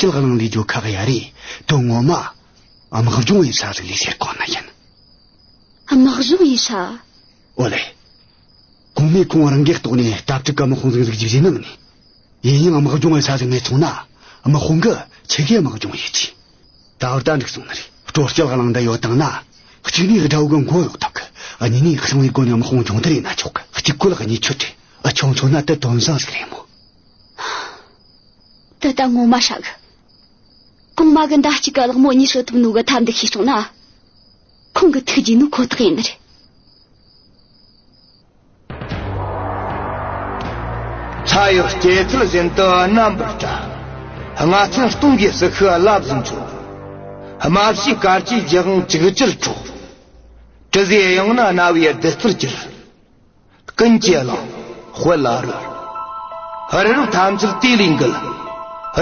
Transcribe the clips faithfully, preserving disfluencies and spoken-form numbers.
སྐྱིད་གླིང་ལས་ཇོ་ཁ་གི་ཡ་རེད། དོན་ངོ་མ་དམག་སྦྱོང་བའི་ས་ཟིག་ལས་ཟེར་གོ་ནི་ཡིན། དམག་སྦྱོང་བའི་ས། ཨོ་ལེ། གོང་མས་ཁོང་རང་གི་ཐོག་ནས་ལྟ་བཀྲིས་གི་དམག་དཔུང་ཟིག་ཟིག་བརྒྱུད་བཞེས་གནང་ནས། ཡིན་ཡང་དམག་སྦྱོང་བའི་ས་ཟིག་མེད་སོང་ན། དམག་དཔུང་གིས་ཆི་གི་དམག་སྦྱོང་ཡེད་རྒྱུས། ད་བར་ད་འགྲིག་སོང་ནི་རེད། སྤྲོ་སྐྱིད་གླིང་འདི་ཡོད་དང་ན། གཅིག་ནས་དགྲ་བོ་གི་མགོ་གཡོག་ཐུབ་གི། གཉིས་ནས་གསང་བའི་སྒོ་ནས་དམག་དཔུང་སྦྱོང་བརྡར་ཡེད་ན་ཆོག་གི། གཅིག་བཀོལ་གཉིས་ཆོད་དེ། ཨ། ཆུང་ཆུང་ན་དེ་དོན་བཟང་ཟིག་རེད་མོ། དེ་ད་ངོ་མ་ཧྲ་གི། གོང་མ་གི་མདའ་གཅིག་གིས་གླང་མོ་གཉིས་གསོད་ཐུབ་ནོ་གི་ཐབས་འདི་ཤེས་སོང་ན། ཁོང་གི་ཐུགས་དགྱེས་ནོ་ཁོ་ཐག་ཡིན་ནི་རེད། ལྷ་ཡི་སྐྱེད་ཚལ་བཞིན་དུ་རྣམ་པར་བཀྲ། རྔ་ཆེན་སྟོང་གི་ཟིལ་ཤུགས་རླབས་བཞིན་འཚུབ། རྨ་བྱའི་སྐར་གྱི་རྒྱལ་དབང་ཅིག་ཅར་འཕྲོག། དྲི་ཟའི་དབྱིངས་ན་རྣ་བའི་བདུད་རྩིར་གྱུར། ཀུན་གྱིས་བླངས། དཔལ་ལ་རོལ། རི་རབ་ཐམས་ཅད་དེ་ལས་འགུལ།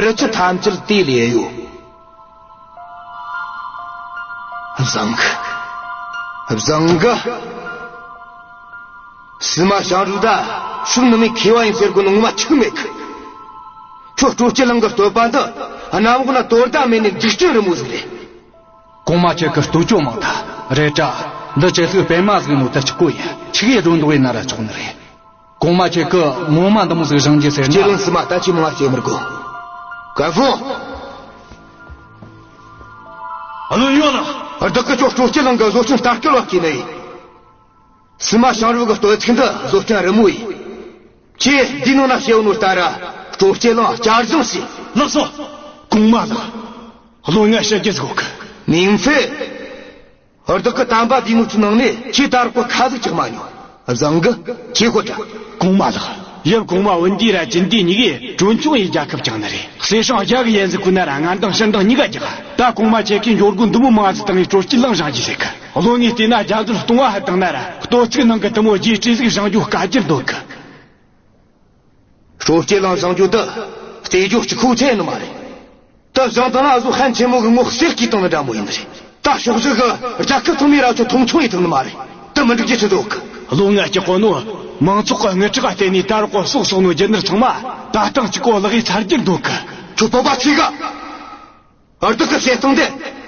རི་ཆུ་ཐམས་ཅད་དེ་ལས་གཡོ། བཟང་གི། བཟང་གི། སྲིད་མ་ཞང་རུ་ད་ཤུགས་ནི་མི་མཁས་པ་ཡིན་ཟེར་གོ་ནོ་ངོ་མ་འཆུག་མེད་གི། ཁྱོད་སྤྲོ་སྐྱིད་གླིང་གི་སྟོད་པ་འདི་གནམ་འོག་ན་དོ་ཟླ་མེད་ནི་འཇིག་རྟེན་རི་མོ་ཟིག་རེད། གོང་མ་ཁྱེད་ཀྱི་བསྟོད་ཅོ་མང་ཐལ། རེད་དྲ། འདི་ཅི་ཟིག་པད་མ་ཟིག་ནོ་ད་ཆི་གོ་ཡིན། ཆི་གི་སྒྲོ་འདོགས་ཡིན་ན་ར་ཆོག་ནི་རེད། གོང་མ་ཁྱེད་ཀྱིས་ངོ་མ་འདི་མོ་ཟིག་བཞེངས་རྒྱུ་ཟེར་ན། ཁྱེད་རང་སྲིད་མ་ད་ཆི་མང་ང་བཤད་མི་དགོས། ག་ཟོ། བློན་ཡོད་ལ། བདག་གིས་ཁྱོད་སྤྲོ་སྐྱིད་གླིང་གི་བཟོ་སྐྲུན་ལྟ་སྐུལ་བ་བསྐོས་ནི་ཡིན། སྲིད་མ་ཞང་རུ་གི་སྟོད་ཚིགས་འདི་བཟོ་སྐྲུན་རི་མོ་ཡིན། ཁྱེད་འདི་ནང་ན་བཤད་ནོ་ལྟར་སྤྲོ་སྐྱིད་གླིང་བསྐྱར་བཟོ་བྱོས། ལགས་སོ། གོང་མ་ལགས། བློན་ང་བཤད་རྒྱུ་ཟིག་ཡོད་གི། མིང་ཚེ། བདག་གི་དམ་པ་འདི་ནོ་ཚོའི་ནང་ནས་ཁྱེད་ད་རག་གི་ཁ་ཟིག་ཆགས་མ་མྱོང་། བཟང་གི། ཁྱེད་ཁོ་ད། གོང་མ་ལགས། ཡབ་གོང་མ་བུན་འདི་ར་ཅིན་འདི་གཉིས་ཀས་གྲོན་ཆུང་ཡི་རྒྱལ་ཁབ་བསྐྱངས་ནི་རེད། གསེར་སྲང་བརྒྱ་གི་ཡན་ཟིག་བརྐུས་ན་ར་ང་འདང་ཕྱིར་འདང་གཉིས་ཀ་རྒྱག། ད་གོང་མ་ཁྱེད་ཀྱིས་འབྱོར་སྒོ་འདི་མོ་མང་ཟིག་བཏང་ངས་སྤྲོ་སྐྱིད་གླིང་བཞེངས་རྒྱུ་ཟེར་གི། བློན་ངས་བལྟས་ན་རྒྱ་མཚོར་སྟོང་བ་ཧ་བཏང་ན་ར་ལྟོ་ཚིགས་ནང་གི་དེ་མོ་རྒྱས་སྤྲོས་ཟིག་བཞེངས་རྒྱུ་དཀའ་རྒྱུར་འདོད་གི། སྤྲོ་སྐྱིད་གླིང་བཞེངས་རྒྱུ་དེ་རྩེ་རྒྱུ་གཅིག་ཁོ་ཆེ་ནི་མ་རེད། དེ་བཞེངས་བཏང་ན་ཨ་ཟོ་ཧན་ཆེན་མོ་གི་ངོ་གསེར་གྱིས་བཏང་ནི་འདྲ་མོ་ཡིན་ནི་རེད། ད་ཕྱོགས་བཞི་གི་རྒྱལ་ཁབ་ཚང་མས་ར་ཚོ་མཐོང་ཆུང་ཡེད་ཐུབ་ནི་མ་རེད། དེ་མི་འགྲིག་རྒྱུ་ཆི་འདུག་གི། བློན་ང་སྐྱག་གོ་ནོ། མང་ཚོགས་གི་རྔུལ་ཁྲག་བརྟེན་ནས་ད་རག་གོ་སྲོག་སོག་ནོ་རྒྱུ་ནོར་ཚང་མ་ད་ཐེངས་གཅིག་གོ་བརླག་ཡེ་ཚར་རྒྱུར་འདོད་གི། ཁྱོད་སྤོབས་པ་ཆེ་གི། བདག་གི་བཤད་སྟངས་དེ་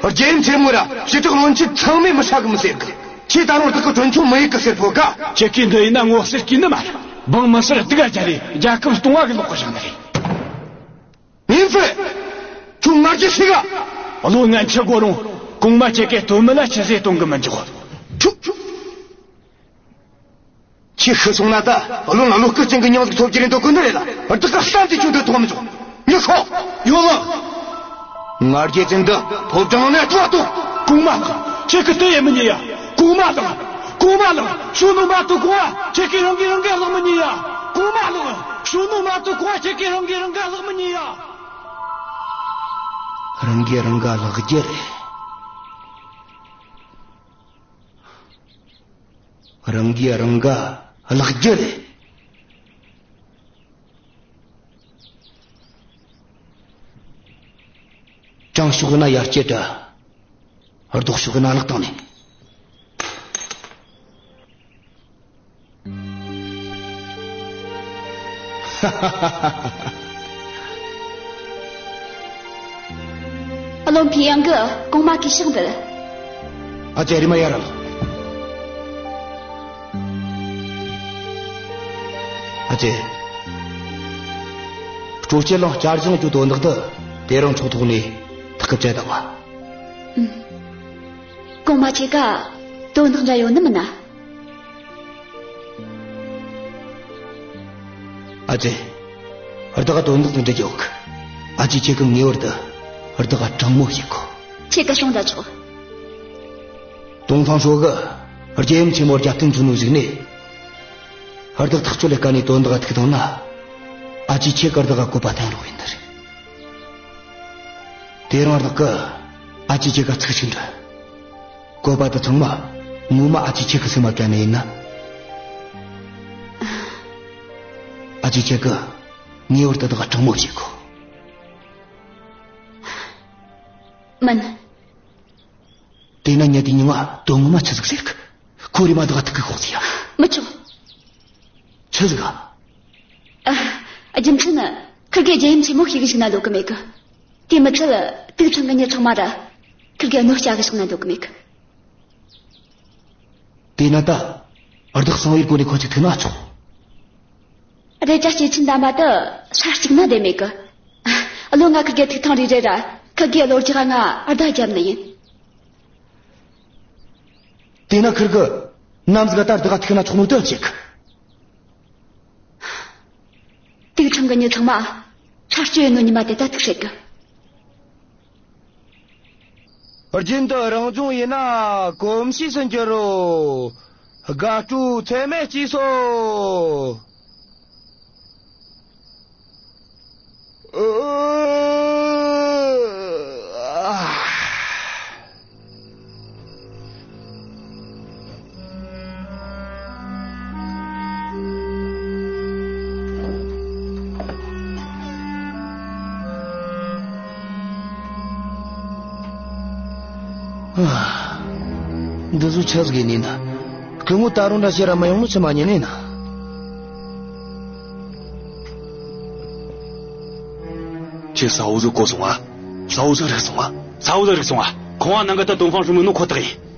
རྒྱལ་ཡུམ་ཆེན་མོ་ར་ཞི་དྲག་བློན་ཆེན་ཚང་མས་མི་ཧྲ་གི་མི་ཟེར་གི། ཁྱེད་ད་རུང་བདག་གི་གྲོན་ཆུང་མི་ཡེད་གི་ཟེར་ཕོད་ག། ཁྱེད་ཀྱིས་འདི་ཡིན་ན་ངོ་ཟེར་གི་ནི་མ་རེད། འབངས་མི་སེར་སྡུག་ག་རྒྱ་རེ་རྒྱལ་ཁབ་སྟོང་བ་གི་ལོག་གི་བཞག་ནི་རེད། མིན་ཚེ། ཁྱོད་ང་རྒྱལ་ཆེ་ག། བློན་ང་འཆི་དགོས་རུང་གོང་མ་ཁྱེད་ཀྱི་སྟོད་སྨད་ལ་ཆི་ཟེར་གཏོང་གི་མི་འཇུག། ཁྱོད། ཁྱོད། ཁྱོད་ཤི་སོང་ན་ད་བློན་བློ་སྐུ་ཅན་གྱི་མྱིང་ཟིག་ཐོབ་རྒྱུ་རེད་འདོད་གོ་ནི་རེད་ལ། བདག་གི་གཏམ་དེ་ཁྱོད་འདོད་ཐོག་མི་འཇོག། མྱི་ཤོག། ཡོད་ལགས། ང་རྒྱལ་ཅན་འདི་ཕོ་བྲང་ནས་སྤྲོད་དོ། གོང་མ་ལགས། ཁྱེད་ཀྱིས་དེ་ཡེད་མི་ཉན་ཡ། གོང་མ་ལགས། གོང་མ་ལགས། ཤོ་ནོ་མ་ཐུ་གོང་ང་ཁྱེད་ཀྱིས་རང་གིས་རང་ག་བརླག་མི་ཉན་ཡ། གོང་མ་ལགས། ཤོ་ནོ་མ་ཐུ་གོང་ང་ཁྱེད་ཀྱིས་རང་གིས་རང་ག་བརླག་མི་ཉན་ཡ། རང་གིས་རང་ག་བརླག་རྒྱུ་རེད། རང་གིས་རང་ག་བརླག་རྒྱུ་རེད། དྲང་ཕྱོགས་ན་ཡར་སྐྱེད་དྲ། ལྡོག་ཕྱོགས་ན་ལག་བཏང་ནས། བློན་ཕིན་ཡང་གིས་གོང་མ་གི་ཕྱག་འབུལ། ཨ་ཅེ། རེམ་མ་ཡར་ལོངས། ཨ་ཅེ། སྤྲོ་སྐྱིད་གླིང་བསྐྱར་བཞེངས་ཀྱི་དོན་དག་འདི་དེ་རིང་ཚོགས་ཐོག་ནས་ཐག་གི་བཅད་བཏང་བ། ཨུམ། གོང་མ་ཁྱེད་ཀ་དོན་དག་འདྲ་ཡོད་ནི་མིན་ན། ཨ་ཅེ། བདག་ག་དོན་དག་དང་འབྲེལ་གྱི་ཡོད་གི། ཨ་ཅེ་ཁྱེད་ཀྱིས་ངེས་པར་དུ་བདག་ག་དྲང་མོ་བཤད་དགོས། ཁྱེད་ཀ་གསུངས་ད་ཆོག། ཏོང་ཧྥང་ཧྲོས་གིས་རྒྱལ་ཡུམ་ཆེན་མོར་རྒྱབ་རྟེན་བྱིན་ནོ་གཞུག་ནས། བདག་ཐག་གཅོད་ལས་ཀ་ནས་དོན་དག་ག་ཐུག་བཏང་ན། ཨ་ཅེ་ཁྱེད་ཀ་བདག་ག་བཀོད་པ་བསྟན་རོགས་ཡེད་ནི་རེད། དེ་རིང་བདག་གིས་ཨ་ཅེ་ཁྱེད་ཀ་ཚིག་གཅིག་འདྲི། བཀོད་པ་དེ་ཚང་མ་ངོ་མ་ཨ་ཅེ་ཁྱེད་ཀྱི་སེམས་མ་བཀལ་ནི་ཡིན་ན། ཨ་ཅེ་ཁྱེད་ཀྱིས་ངེས་པར་དུ་བདག་ག་དྲང་མོ་བཤད་དགོས། མིན། དེས་ན་ངས་དེ་ཉིན་ང་དོན་ངོ་མ་ཆི་ཟིག་ཟེར་གི། ཁོ་རེ་མ་བདག་ག་ཐུག་གི་ཤོག་ཟེར་ཡ། མི་ཆོག། ཆི་ཟིག་ག། ཨ། རྒྱུ་མཚན་ནི་ཁི་གེ་རྒྱལ་ཡུམ་ཆེན་མོ་ཤེས་གི་ཞིག་ན་འདོད་གི་མེད་གི། དེ་མི་ཚད་དུག་ཕྲན་གི་མྱི་ཚང་མ་ར་ཁིར་གེ་གནོད་སྐྱེལ་གི་བཞག་ན་འདོད་གི་མེད་གི། དེས་ན་ད་བདག་གསང་བའི་སྒོ་ནས་ཁོ་ཅིག་ཐུག་ན་ཆོག། རེད་ད། སྐྱེས་ཆེན་དམ་པ་དེ་ས་གཅིག་ན་བསྡད་མེད་གི། བློན་ང་ཁིར་གེ་ཐུག་ཐེངས་རེ་རེ་ར་ཁིར་གེ་བློ་རྒྱག་ང་བརྡ་བརྒྱབ་ནི་ཡིན། དེས་ན་ཁིར་གིས་ནམ་ཟིག་ག་ད་བདག་ག་ཐུག་ན་ཆོག་ནོ་དེ་བྱེད་གི། དུག་ཕྲན་གི་མྱི་ཚང་མ་ཆར་ཆུ་ཡིན་ནོ་ཉི་མ་དེ་ད་ཐུག་བྱེད་གི། རྒྱུན་དུ་རང་སྦྱོང་ཡིན་ན་གོམས་གཤིས་སུ་འགྱུར་རོ། དགའ་སྤྲོའི་ཚད་མེད་སྐྱེས་སོ། འདི་ཚོ་ཆི་ཟིག་ཡིན་ན། སྐུ་ངོ་ད་རུང་འདྲ་བྱེད་ར་མ་ཡོང་ནོ་ཆི་མ་ཉན་ནས་ན། ཁྱེད་ས་འུ་ཟོ་གོ་སོང་ང་། ས་འུ་ཟོ་རིག་སོང་ང་། ས་འུ་ཟོ་རིག་སོང་ང་། ཁོང་བ་ནང་གི་ད་ཏོང་ཧྥང་ཧྲོས་མིན་ནོ་ཁོ་ཐག་ཡིན།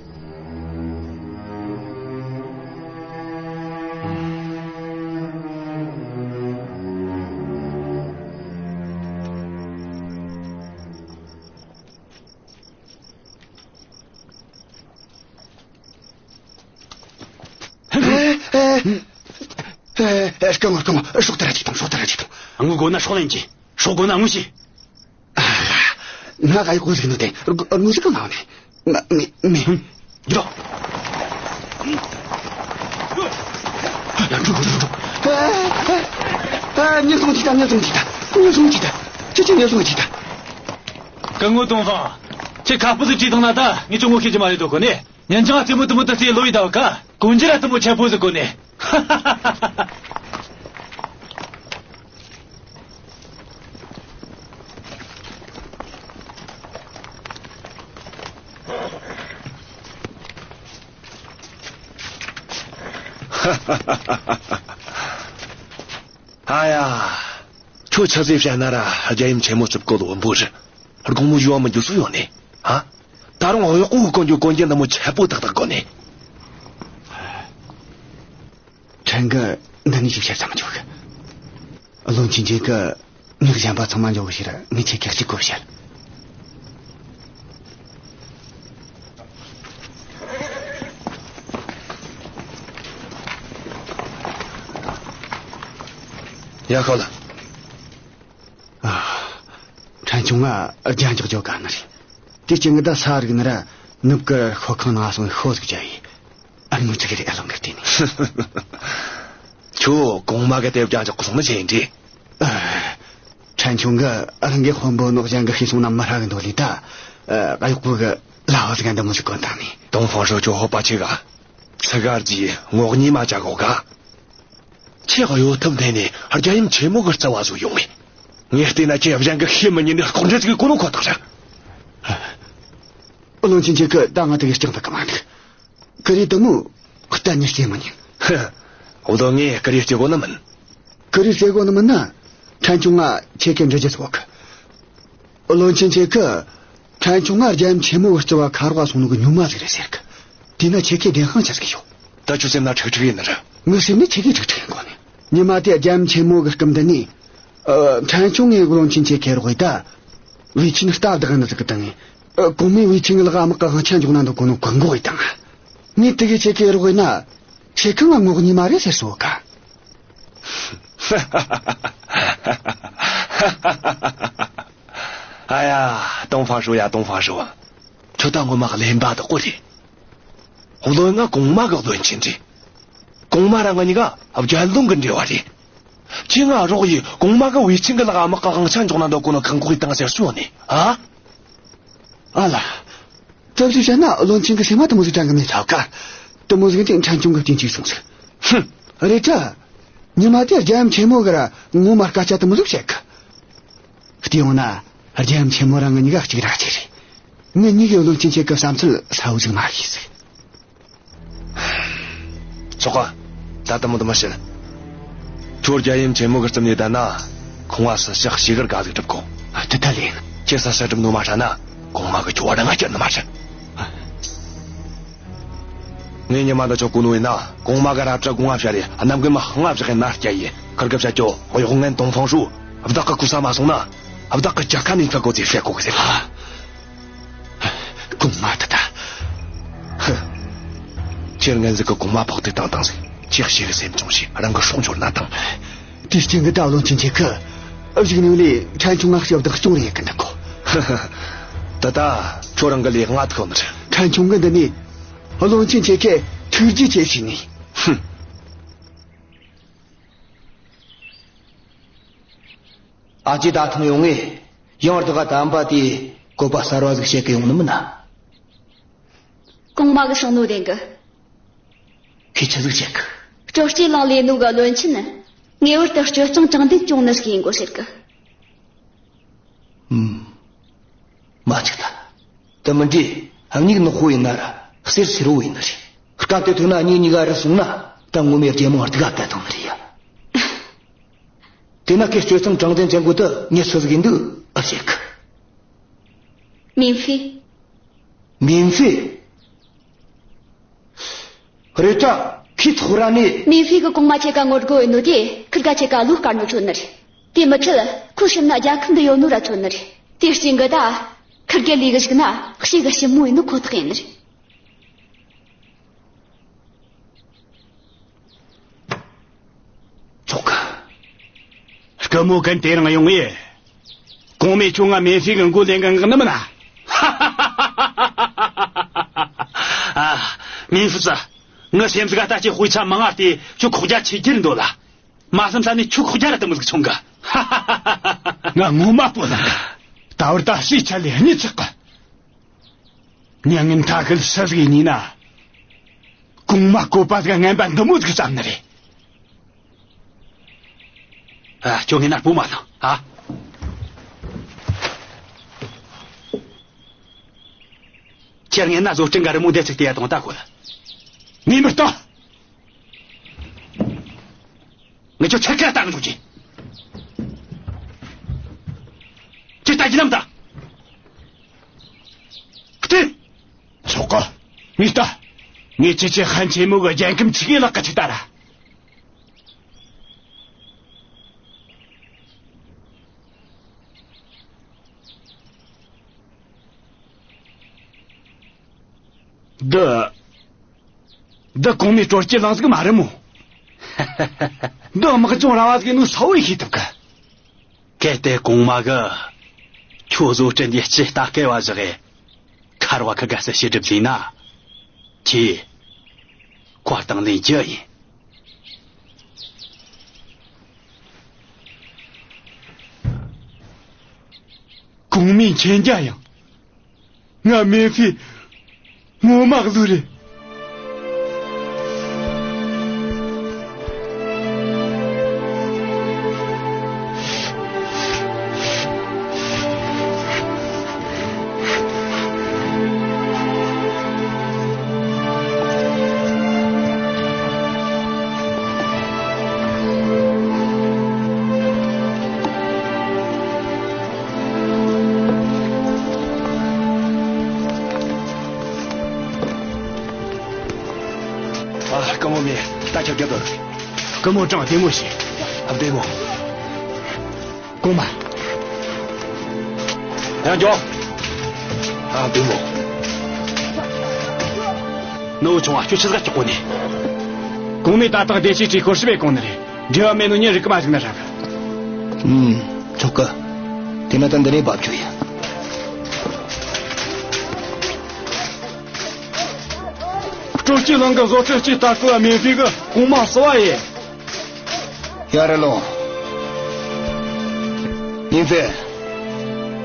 ཨེ། ཨེ། ཨེ། སྐུ་ངོ། སྐུ་ངོ། སྲོག་དེ་ར་ཅིག་ཐོངས། སྲོག་དེ་ར་ཅིག་ཐོངས། ཨ། ངུ་དགོས་ན་སྲོག་ལེན་གྱིས། སྲོག་དགོས་ན་ངུ་ཤིག། ཨ། ང་ག་ཡོད་གོ་ཟིག་ནོ་དེ། ར་ངུ་ཟིག་གི་མ་ནི། མི། མི། མི། འགྲོ། ཡ། འགྲོ། འགྲོ། འགྲོ། ཨ། ཨ། ཨ། ཉེན་སྲུང་གྱིས་ད། ཉེན་སྲུང་གྱིས་ད། ཉེན་སྲུང་གྱིས་ད། ཁྱེད་ཀྱིས་ཉེན་སྲུང་གྱིས་ད། སྐུ་ངོ་ཏོང་ཧྥང་། ཁྱེད་ཁ་སྤུ་ཟིག་བྲིས་བཏང་ན་ད་ངས་ཅུང་ངོ་ཤེས་ཀྱི་མ་རེད་དོ་གོ་ནི། ཉིན་ཅང་རྩེད་མོ་དུ་མོ་དུ་རྩེ་ལོ་ཡི་ད་བ་ཀ། གོན་རྒྱུ་ར་དུ་མོ་ཆེ་པོ་ཟིག་གོན་ནས། ཨ་ཡ། ཁྱོད་ཆི་ཟིག་བཤད་ན་ར་རྒྱལ་ཡུམ་ཆེན་མོ་རྩིབ་བཀོད་བོན་པོ་རེད། དགོང་མོ་ཡུལ་མི་འགྱུར་སུ་ཡོང་ནས། ཧ། ད་རུང་གཡོག་པོ་གི་གོན་རྒྱུ་གོན་རྒྱུ་འདི་མོ་ཆེ་པོ་ཏག་ཏག་གོན་ནས། ཕྲན་གིས་འདི་ནས་ཅིག་བཤད་ས་མི་འཇོག་གི། བློན་ཆེན་ཁྱེད་ཀྱིས་མྱི་གཞན་པ་ཚང་མ་འཇོག་གི་ཕྱིར་ངས་ཁྱེད་ཀྱི་གཅིག་གོ་བཤད། ཡ། ཤོད་ལ། ཨ། ཕྲན་ཆུང་ང་རྒྱན་འཇོག་རྒྱུ་དགའ་ནི་རེད། དེ་རྐྱེན་གྱིས་ད་ས་རུབ་ནི་ར་ནུབ་ཀྱི་ཤོད་ཁང་ནང་སོང་ཤོ་ཟིག་བརྒྱབ་ཡི། ཨ། ངོ་ཚ་གི་རེད། ཨ། ལོང་གི་བལྟས་ནས། ཁྱོད་གོང་མ་གི་དེབ་རྒྱན་འཇོག་གི་སོང་ནི་ཆི་ཡིན་དྲིས། ཨ། ཕྲན་ཆུང་གིས་རང་གི་དཔོན་པོ་ནོ་གཞན་གིས་ཤེས་སོང་ན་མི་ཧྲ་གི་འདོད་ལས་ད། ཨ། གཡོག་པོ་གི་ལྭ་བ་ཟིག་འདི་མོ་ཟིག་གོན་བཏང་ནས། ཏོང་ཧྥང་ཧྲོས། ཁྱོད་ཧོབ་པ་ཆེ་ག། ཚུ་གར་གྱིས་ངོ་གཉིས་མ་བྱ་གོ་ག། ཁྱེད་གཡོ་ཐབས་འཐེན་ནས་རྒྱལ་ཡུམ་ཆེན་མོ་གི་རྩ་བ་བཟོ་ཡོང་ངས། ངས་བལྟས་ན་ཁྱེད་གཞན་གིས་ཤེས་མི་ཉན་ནི་ལྐོག་འདྲེན་ཟིག་གི་གོ་ནོ་ཁོ་ཐག་རེད། བློན་ཆེན་ཁྱེད་ཀྱིས་ད་ང་དེ་གི་སྐྲག་འདུག་གི་མ་འདུག། ཀུ་རེ་དེ་མོ་གཏན་ནས་སྐྱེལ་མི་ཉན། ཧི། བློན་ངས་ཀུ་རེ་སྐྱེལ་དགོས་ནི་མིན། ཀུ་རེ་སྐྱེལ་དགོས་ནི་མིན་ན། ཕྲན་ཆུང་ང་ཁྱེད་ཀྱི་འདྲི་རྒྱུ་ཟིག་ཡོད་གི། བློན་ཆེན་ཁྱེད་ཀྱིས་ཕྲན་ཆུང་ང་རྒྱལ་ཡུམ་ཆེན་མོ་གི་རྩ་བ་ཁ་རོག་སོང་ནོ་གི་ཉུང་མ་ཟིག་རེད་ཟེར་གི། དེས་ན་ཁྱེད་ཀྱི་བདེན་དཔང་ཆི་ཟིག་ཡོད། ད་ཁྱོད་སེམས་ན་ཁྲིག་ཁྲིག་ཡིན་ནི་རེད། ངའི་སེམས་ནི་ཁྱེད་ཀྱི་ཁྲིག་ཁྲིག་ཡིན་གོ་ནི། ཉི་མ་དེ་རྒྱལ་ཡུམ་ཆེན་མོ་གི་སྐུ་མདུན་ནས། ཨ། ཕྲན་ཆུང་ངས་བློན་ཆེན་ཁྱེད་ཀ་རོགས་ཡེད་ད། ཝེ་ཆིང་སྟབས་བདེ་གི་ནི་ཟིག་གི་སྟེང་ནས། ཨ། གོང་མས་ཝེ་ཆིང་གི་ལག་དམག་གི་དབང་ཆ་འཇོག་ན་འདོད་གོ་ནོ་བཀག་འགོག་ཡེད་བཏང་། ངས་དེ་གི་ཁྱེད་ཀ་རོགས་ཡེད་ན། ཁྱེད་ཀ་ང་ངོ་གཉིས་མ་རེད་ཟེར་སོང་ག། ཨ་ཡ། ཏོང་ཧྥང་ཧྲོས་ཡ། ཏོང་ཧྥང་ཧྲོས། ཁྱོད་ད་ངོ་མ་གླེན་པ་དག་གོ་རེད། བློན་ང་གོང་མ་གི་བློན་ཆེན་རེད། གོང་མ་ར་ང་གཉིས་ཀ་རྒྱལ་བློན་གི་འབྲེལ་བ་རེད། ཁྱེད་ང་རོགས་ཡེད། གོང་མ་གིས་ཝེ་ཆིང་གི་ལག་དམག་གི་དབང་ཆ་འཇོག་ན་འདོད་གོ་ནོ་བཀག་འགོག་ཡེད་བཏང་ཟེར་སོང་ནི། ཨ། ཨ་ལ། ཙབ་ཙིག་བཤད་ན་བློན་ཆེན་གི་སེམས་མ་དེ་མོ་ཟིག་དྲན་གི་མེད་ཚ་ག། དེ་མོ་ཟིག་དེ་ཕྲན་ཆུང་གི་སྐྱིན་ཅིག་སོང་ཟིག། ཧུམ། རེད་དྲ། ཉི་མ་དེ་རྒྱལ་ཡུམ་ཆེན་མོ་གིས་ར་ངོ་མ་སྐད་ཆ་དེ་མོ་ཟིག་བཤད་གི། བལྟས་ཡོང་ན་རྒྱལ་ཡུམ་ཆེན་མོ་ར་ང་གཉིས་ཀ་གཅིག་ར་གཅིག་རེད། ངེད་གཉིས་ཀས་བློན་ཆེན་ཁྱེད་ཀྱི་བསམ་ཚུལ་གསལ་བོ་ཟིག་མ་ཤེས་ཟིག། ཆོག་ག། ད་དེ་མོ་དེ་མོ་བྱེད། ཁྱོད་རྒྱལ་ཡུམ་ཆེན་མོ་གི་རྩིབ་ནས་བསྡད་ན། ཁོང་བ་སུ་ཞག་ཞིག་གར་ག་ཟིག་སྒྲུབ་གོ། ཨ། དེ་ད་ལེན། ཁྱེད་ས་ས་སྒྲུབ་ནོ་མ་ཧྲ་ན། གོང་མ་གི་ཁྱོ་བ་ང་སྐྱོན་ནི་མ་ཧྲ། ངས་ཉི་མ་ད་ཆོ་གོ་ནོ་ཡིན་ན། གོང་མ་གི་ར་བྲ་གོང་ང་བྱ་རེ་གནམ་གི་མ་ཧང་ང་བྱ་གི་ན་སྐྱ་ཡི་ཁར་གི་བྱ་ཁྱོ་གཡོག་ངན་ཏོང་ཧྥང་ཧྲུའུ་བདག་གི་ཀུ་ས་མ་སོང་ན། བདག་གི་ཇ་ཁ་ནས་ཚ་གོ་ཚེ་ཧྲེ་གོ་གི་ཟེར། གོང་མ་ད་ད། ཁྱེད་ངན་ཟིག་གི་གོང་མ་ཕོག་ཐུག་བཏང་བཏང་ཟིག་ཁྱེད་ཤེས་རེ་སེམས་ཆུང་ཞིག་རང་གི་སྲོག་འབྱོར་ན་ཐང་། དེའི་རྐྱེན་གྱིས་ད་བློན་ཆེན་ཁྱེད་ཀྱིས་གཞུག་ནས་ལས་ཕྲན་ཆུང་ང་ཞབས་བདག་སྐྱོང་རེ་ཡེད་གི་འདུག་གོ། ད་ད་ཁྱོད་རང་གི་ལས་ང་ཐུག་ནི་རེད། ཕྲན་ཆུང་གིས་འདི་ནས་བློན་ཆེན་ཁྱེད་ཀྱི་ཐུགས་རྗེ་ཆེ་ཞུས་ནས། ཧུམ། ཨ་ཅེ་ད་ཐེངས་ཡོང་ངས་ཡང་བདག་ག་དམ་པ་དེའི་བཀོད་པ་གསར་བ་ཟིག་བཤད་གི་ཡོང་ནི་མིན་ན། གོང་མ་གི་གསུང་ནོ་བདེན་གི། ཁྱེད་ཆི་ཟིག་བཤད་གི། སྤྲོ་སྐྱིད་གླིང་ལས་ནོ་གི་བློན་ཆེན་ངེས་པར་དུ་སྤྱོད་གཙང་དྲང་བདེན་སྐྱོང་ནི་ཟིག་ཡིན་དགོས་ཟེར་གི། ཨུམ། མ་ཅིག་ད། དེ་མིན་དེ་མྱིག་ནག་པོ་ཡིན་ན་ར་གསེར་སེར་བོ་ཡིན་ནི་རེད། སྐབས་དེ་ཐོན་ན་མྱིག་གཉིས་ཀ་རུལ་སོང་ན་ད་ངོ་མའི་རྒྱལ་མོ་སྡུག་ག་བཏང་ནི་རེད་ཡ། དེ་ན་ཁོས་སྤྱོད་གཙང་དྲང་བདེན་ཅན་པོ་དེ་མྱི་སུ་ཟིག་ཡིན་འདུག་ཨེ་བཤད་གི། མིན་ཧྥེ། མིན་ཧྥེ། རེད་ད། ཁོས་ཐོ་ར་ནས། མིན་ཧྥེ་གི་གོང་མ་ཁྱེད་ཀ་ངོ་རྒོལ་ཡོད་ནོ་དེ་ཁིར་ག་ཁྱེད་ཀ་བློ་དཀར་ནོ་ཚོད་ནི་རེད། དེ་མི་ཚད་ཁོ་སེམས་ན་རྒྱལ་ཁབ་འདི་ཡོད་ནོ་ར་ཚོད་ནི་རེད། དེ་རྐྱེན་གྱིས་ད་ཁིར་གེ་ལས་གི་ཞིག་ན་ཤེས་གི་ཞིབ་མོ་ཡིན་ནོ་ཁོ་ཐག་ཡིན་ནི་རེད། ཚོགས་གི། སྐུ་མོ་གན་དེ་རིང་ཡོང་ངས། གོང་མས་ཁྱོད་ང་མིན་ཧྥེ་གི་མགོ་ལེན་གི་མངགས་ནི་མིན་ན། ཨ། མིན་ཧྥེ་ཙི། ངའི་སེམས་ཟིག་ལྟ་ཅི་དཔེ་ཆ་མང་ང་བལྟས་ཁྱོད་ཁོག་རྒྱ་ཆེ་རྒྱུ་རེད་འདོད་ལ། མ་བསམ་ས་ནས་ཁྱོད་ཁོག་རྒྱ་ར་དེ་མོ་ཟིག་ཆུང་གི། ང་ངོ་མ་སྤོ་ལ། ད་བར་ད་སྲིད་ཆ་ལས་གཉིད་ཆག་གི། མྱ་ངན་ད་ཁུལ་སུ་ཟིག་ཡིན་ན། གོང་མ་བཀོད་པ་ཟིག་ངན་པ་འདི་མོ་ཟིག་བརྩམས་ནི་རེད། ཨ། ཁྱོད་ངའི་ནར་བུ་མ་ལངས་ཨ། ཁྱེད་ངའི་ན་བཟོ་སྐྲུན་ག་རི་མོ་འདི་ཚིག་དེ་ཡ་དང་ད་ཁོ་ལ། ངས་མི་ལྟ། ངས་ཁྱོད་ཆེ་ཁ་བཏང་འཇུག་གི། ཁྱེད་ལྟ་རྒྱུ་ལམ་ད། ཁྲིད། ཆོག་གི། ངས་ལྟ། ངས་ཁྱེད་ཆེ་ཧན་ཆེན་མོ་གི་རྒྱལ་ཁམས་ཆི་གི་ལག་གི་ཆི་ལྟ་ར། འདི། འདི་གོང་མའི་སྤྲོ་སྐྱིད་གླིང་ཟིག་མ་རེད་མོ། འདི་དམག་སྦྱོང་ར་བ་ཟིག་ནོ་ས་བོ་ཡེ་ཤེས་ཐུབ་གི། གལ་ཏེ་གོང་མ་གི་ཁྱོད་བཟོ་སྐྲུན་འདི་ལྕི་ལྟ་སྐལ་བ་བཞག་གི། མཁར་བ་ཁི་དགའ་སེ་ཞི་སྒྲུབ་ལས་ན། ཁྱེད་བཀའ་དང་ལེན་རྒྱུ་ཡིན། གོང་མའི་མཁྱེན་རྒྱ་ཡངས། ང་མིན་ཧྥེ་ངོ་མ་བླུ་རེད། ཨ། སྐུ་ངོ་མས་ད་ཁྱབ་རྒྱབ་དོ། སྐུ་ངོ་ཀྲང་བདེ་མོ་བྱོས། ཨ། བདེ་མོ། གོང་མ། ཡང་འགྱོ། ཨ། བདེ་མོ། ནུ་བོ་ཆུང་བ་ཁྱོད་ཆི་ཟིག་སྐྲག་གོ་ནི། གོང་མས་ད་ཐེངས་བདེ་སྐྱིད་ཀྱི་སྐོར་ཞིབ་བྱེད་གོ་ནི་རེད། འབྲེལ་བ་མེད་ནོ་མྱི་རིག་གི་མ་བཅུག་ན་ཧྲ་གི། ཨུམ། ཆོག་གི། དེ་ན་ད་འདི་ནས་བབ་ཆོག་ཡ། སྤྲོ་སྐྱིད་གླིང་གི་བཟོ་སྐྲུན་སྤྱི་ལྟ་སྐུལ་བ་མིན་ཧྥེ་གི་གོང་མ་བསུ་བ་ཡིན། ཡར་ལོངས། མིན་ཧྥེ།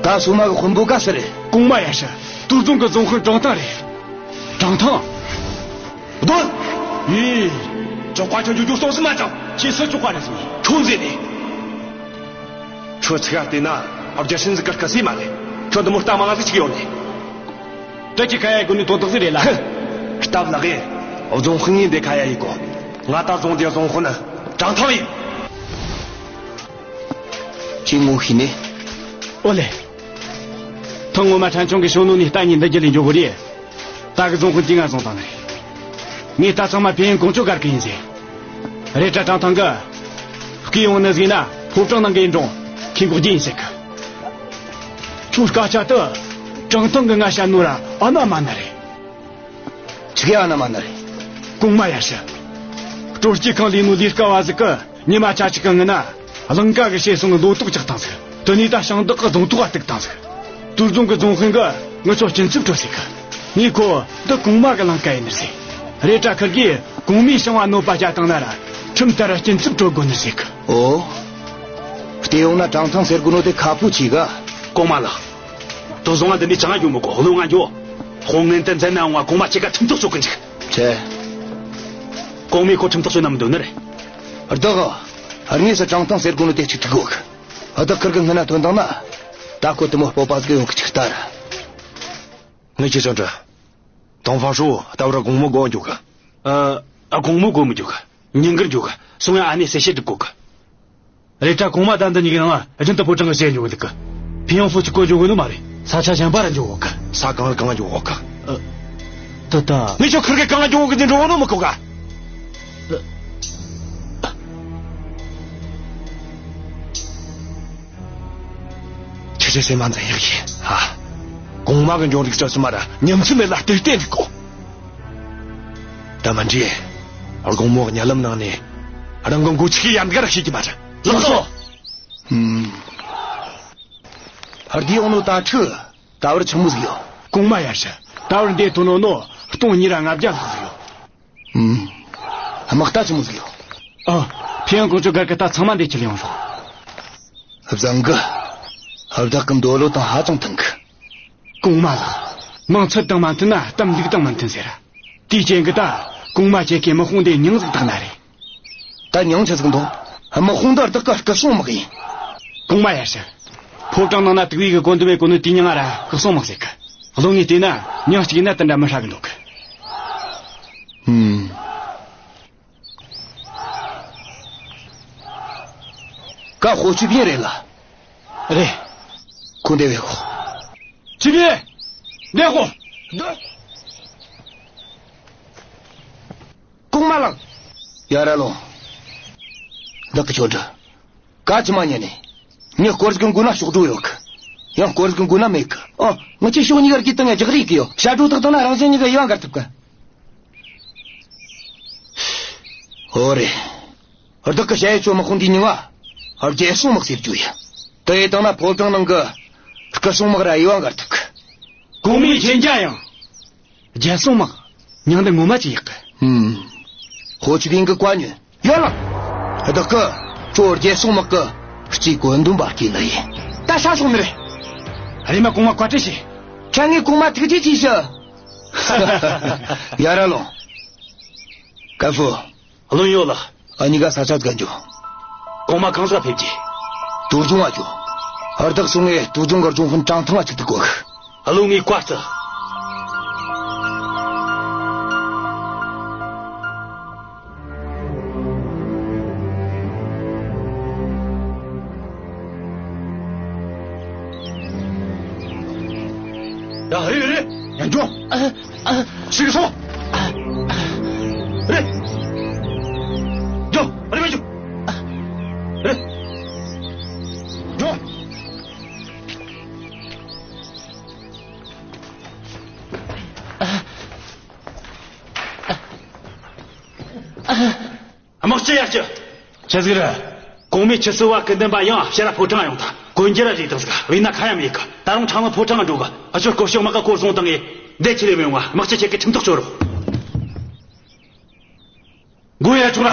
ད་སོ་མ་གི་དཔོན་པོ་ག་སུ་རེད། གོང་མ་ཡ་ཤི། དུར་རྫོང་གི་རྫོང་དཔོན་ཀྲང་ཐང་རེད། ཀྲང་ཐང་། སྡོད། ཡེ། ཅོག་པ་ཆོ་ཇོ་ཇོ་སོང་སི་མ་ཅང་། ཁྱེད་སུ་ཅོག་པ་རེད་ཟེར། ཁྱོད་ཟེར་ནས། ཁྱོད་ཚིག་ག་བལྟས་ན་རྒྱ་ཤིན་ཟིག་གི་སྐད་ཟིག་མ་རེད། ཁྱོད་འདི་མོ་རྟ་མང་ཟིག་ཅིག་ཡོད་ནས། དེ་ཅི་ཁ་ཡ་གོ་ནི་དོ་བདག་ཟིག་རེད་ལ། ཧི། སྟབས་ལེགས་གི། རྫོང་དཔོན་ཡིན་དེ་ཁ་ཡ་ཡི་གོ། ང་ད་རྫོང་དེ་རྫོང་དཔོན་ནི་ཀྲང་ཐང་ཡིན། ཅི་ངོ་ཤེས་ནས། ཨོ་ལེ། ངོ་མ་ཕྲན་ཆུང་གི་ཞུང་ནུ་ནས་ལྟ་ཉིན་འདི་རྒྱུ་ལས་འཇོག་གི་རེད། ད་གི་རྫོང་དཔོན་དེ་ང་བཟུང་བཏང་ནི་རེད། ངས་ད་ཚང་མ་ཕན་ཡོན་ཀོང་ཅོ་གར་གི་ཡིན་ཟེར། རེད་དྲ་ཀྲང་ཐང་གི་སྐུ་ཡོང་ནི་ཟིག་ན་ཕོ་བྲང་ནང་གི་འགྲོ་ཁྱི་འགོག་རྒྱུ་ཡིན་ཟེར་གི། ཁྱོད་སྐད་ཆ་དུ་ཀྲང་ཐང་གི་ང་བཤད་ནོ་ར་ཨ་ན་མ་ན་རེད། ཆི་གེ་ཨ་ན་མ་ན་རེད། གོང་མ་ཡར་ཞུ། སྤྲོ་སྐྱིད་ཁང་ལས་ནོ་ལས་ཀ་བ་ཟིག་གི་ཉི་མ་ཆ་གཅིག་གི་སྔོན་ན་ལང་ཀ་གི་ཤེས་སོང་གི་ལོ་ཏོག་ཅག་བཏང་ཟིག། དེ་ནས་ད་ཞིང་བདག་གི་རྫོང་ཐོག་ག་གཏུག་བཏང་ཟིག། དུར་རྫོང་གི་རྫོང་དཔོན་གི་ངི་ཆོ་སྐྱིན་ཚབ་སྤྲོད་ཟེར་གི། ངས་ཁོ་འདི་གོང་མ་གི་ལང་ཀ་ཡིན་ནི་ཟེར། རེད་དྲ་ཁིར་གིས་གོང་མའི་ཞིང་བ་གནོད་པ་བྱས་བཏང་ན་ར་ཁྲིམས་ལྟར་སྐྱིན་ཚབ་སྤྲོད་དགོས་ནི་ཟེར་གི། ཨོ། བལྟས་ཡོང་ན་ཀྲང་ཐང་ཟེར་གོ་ནོ་དེ་ཁ་ཕོ་ཆེ་ག། གོང་མ་ལགས། དོ་བཟང་ང་འདི་ནས་ཅང་ཡོད་མི་གོ་བློ་ང་འགྱོ། དཔུང་ངན་དེ་མཛད་ན་འོང་བ་གོང་མ་ཁྱེད་ཀ་ཁྲིམས་ཐག་གཅོད་གི་འཇུག། ཆེ། གོང་མས་ཁོ་ཁྲིམས་ཐག་གཅོད་ན་མི་འདོད་ནི་རེད། བདག་དངོས་སུ་ཀྲང་ཐང་ཟེར་གོ་ནོ་དེ་ཅིག་ཐུག་གོ་གི། བདག་ཁིར་གི་སྔུན་ན་ཐོན་དང་ན། ད་ཁོ་དེ་མོ་སྤོབས་པ་ཟིག་ཡོང་གི་ཅིག་ལྟར། ངས་ཁྱེད་ཅང་དྲི། ཏོང་ཧྥང་ཧྲོ་ད་བར་དགོང་མོ་སྒོ་འགྱོ་གི། ཨ། ཨ། དགོང་མོ་སྒོ་མི་འགྱོ་གི། ཉིན་དཀར་འགྱོ་གི། སོང་ཡང་ཨ་ནེ་གསལ་བཤད་སྒྲུབ་དགོ་གི། རེད་དྲ་གོང་མ་ད་འདི་གཉིས་ཀྱི་ནང་རྒྱུན་དུ་ཕོ་བྲང་གི་ཞལ་འཇོག་གི་འདུག་གི། ཕིན་ཡང་ཧྥུ་ཅིག་གོ་འཇོག་གི་ནི་མ་རེད། ས་ཆ་གཞན་པ་ར་འཇོག་གི། ས་གང་ལ་གང་འཇོག་གི། ཨ། ད་ད། ངས་ཁྱོད་ཁིར་གི་གང་འཇོག་གི་འདི་འགྲོ་ནོ་མི་གོ་ག། ཨ། ཁྱེད་ཚོས་སེམས་མ་འཛིན་ཡག་ཡིན། ཨ། གོང་མ་གི་འབྱུང་རིགས་ཅག་ཚང་མ་ར་ཉམས་སུ་མེད་ལ་ལྟོས་ཏེ་འདུག་གོ། ད་མ་འདྲེ། དགོང་མོ་གི་ཉ་ལམ་ནང་ནས་རང་གི་མགོ་ཆུ་ཁའི་ཡར་འགའ་ར་ཤེས་ཀྱི་མ་རེད། ལགས་སོ། ཧུམ། ཧར་དེ་ཡོང་ནོ་ད་ཁྲི་ད་བར་ཆི་མོ་ཟིག་ཡོད། གོང་མ་ཡར་ཞུ། ད་བར་འདི་ཐོན་ནོ་ནོ་སྟོང་གཉིས་ར་ལྔ་བརྒྱ་ལྷག་ཟིག་ཡོད། ཨུམ། དམག་རྟ་ཆི་མོ་ཟིག་ཡོད། ཨ། ཕིན་ཡང་ཀོང་ཅོ་སྒར་གི་རྟ་ཚང་མ་འདི་ཁྲིད་ལ་ཡོང་ཤོག། བཟང་གི། བདག་གི་འདོད་བློ་དང་ཧ་ཅང་མཐུན་གི། གོང་མ་ལགས། མིང་ཚུལ་དང་མ་མཐུན་ན་གཏམ་ལུགས་དང་མ་མཐུན་ཟེར། དེའི་རྐྱེན་གྱིས་ད་གོང་མ་ཁྱེད་ཀྱི་དམག་དཔུང་འདི་མྱིང་ཟིག་བཏགས་ན་རེད། ད་མྱིང་ཆི་ཟིག་འདོགས། དམག་དཔུང་འདི་བདག་གི་སྐུ་སྲུང་དམག་ཡིན། གོང་མ་ཡར་ཞུ། ཕོ་བྲང་ནང་ན་དུག་བྱེད་གི་གོ་འདུ་མེད་གོ་ནོ་དེའི་མྱིང་ང་ར་སྐུ་སྲུང་དམག་ཟེར་གི། བློན་ངས་བལྟས་ན་མྱིང་གཅིག་ན་དེ་འདྲ་མི་ཧྲ་གི་འདུག་གི། ཧུམ། ཀ་ཧོ་ཆུ་བིན་རེད་ལ། རེད། ཁོ་འདི་བས་ཧོ། ཆུ་བིན། འདི་ཧོ། འདི། གོང་མ་ལགས། ཡ་ར་ལོ། བདག་གི་ཆོ་འདྲི། ཀ་ཅི་མ་ཉན་ནི། ངས་སྐོར་ཟིག་གི་མགོ་ན་གཤོག་སྒྲོ་ཡོད་གི། ཡང་སྐོར་ཟིག་གི་མགོ་ན་མེད་གི། ཨོ། ངི་ཆོས་ཕྱོགས་གཉིས་ཀར་གྱི་སྟེང་ང་རྒྱག་རེས་གི་ཡོད། ཞ་སྒྲོ་ཐག་བཏང་ན་རང་བཞིན་གཉིས་ཀ་ཡིད་དབང་འགལ་ཐུབ་གི། ཨོ་རེད། བདག་གི་ཞ་ཡི་ཆོ་དམག་དཔུང་འདིའི་མྱིང་ང་རྒྱལ་སྲུང་དམག་ཟེར་རྒྱུ་ཡིན། དེ་ཡི་སྟེང་ན་ཕོ་བྲང་ནང་གི་སྐུ་སྲུང་དམག་ར་ཡིད་དབང་འགལ་ཐུབ་གི། གོང་མའི་མཁྱེན་རྒྱ་ཡངས། རྒྱལ་སྲུང་དམག། མྱིང་འདི་ངོ་མ་ཅིག་ཡག་གི། ཧུམ། ཧོ་ཆི་བིན་གི་བཀའ་ཉོན། ཡོད་ལགས། བདག་གི་ཁྱོད་རྒྱལ་སྲུང་དམག་གི་རྩིས་གོ་འདུན་པ་སྐྱེས་ལ་ཡིན། ད་ཧྲ་སོང་ནི་རེད། རེམ་མ་གོང་མ་བཀའ་དྲིན་ཆེ། ཁྱེད་ངས་གོང་མ་ཐུགས་རྗེ་ཆེ་ཞུ། ཡ་ར་ལོ། ཀ་ཧྥུ། བློན་ཡོད་ལགས། ཨ་ནི་ག་ས་ཆ་ག་འགྱོ། གོང་མ་གང་ཟག་ཕེབས་ཀྱི། དུ་ལྗོང་བ་འགྱོ། ཧར་བདག་སོང་ངས་དུ་ལྗོང་གི་ལྗོང་ཕུན་ཀྲང་ཐང་ང་ཅིག་ཏུ་གོ། བློན་ངའི་བཀའ་སྩལ། ཡ། ཧེ་རེད། ཡང་འགྱོ། ཨ། ཨ། ཞིག་སོང་། རེད། འགྱོ། ཨ་རེ་མ་འགྱོ། རེད། འགྱོ། དམག་སྤྱི་ཡར་ཞུ། ཆི་ཟིག་རེད། གོང་མའི་ཆུ་ཚོད་བ་ཀུན་ལྡན་པ་ཡང་ཕྱིར་ར་ཕོ་བྲང་ཡོང་ཐལ། གོན་རྒྱུ་ར་བཟོས་བཏང་ཟིག། བས་ན་ཁ་ཡ་མེད་གི། ད་རུང་ཁྲང་ལུང་ཕོ་བྲང་འགྲོ་གི། ཨ་ཅོ་སྐོར་ཤོག་དམག་ག་སྐོར་སོང་བཏང་ངས། འདི་ཁྲིད་ལས་མི་ཡོང་བ། དམག་སྤྱི་ཁྱེད་ཀྱིས་ཁྲིམས་ཐག་གཅོད་རོགས། མགོ་ཡར་ཕྱོགས་ར།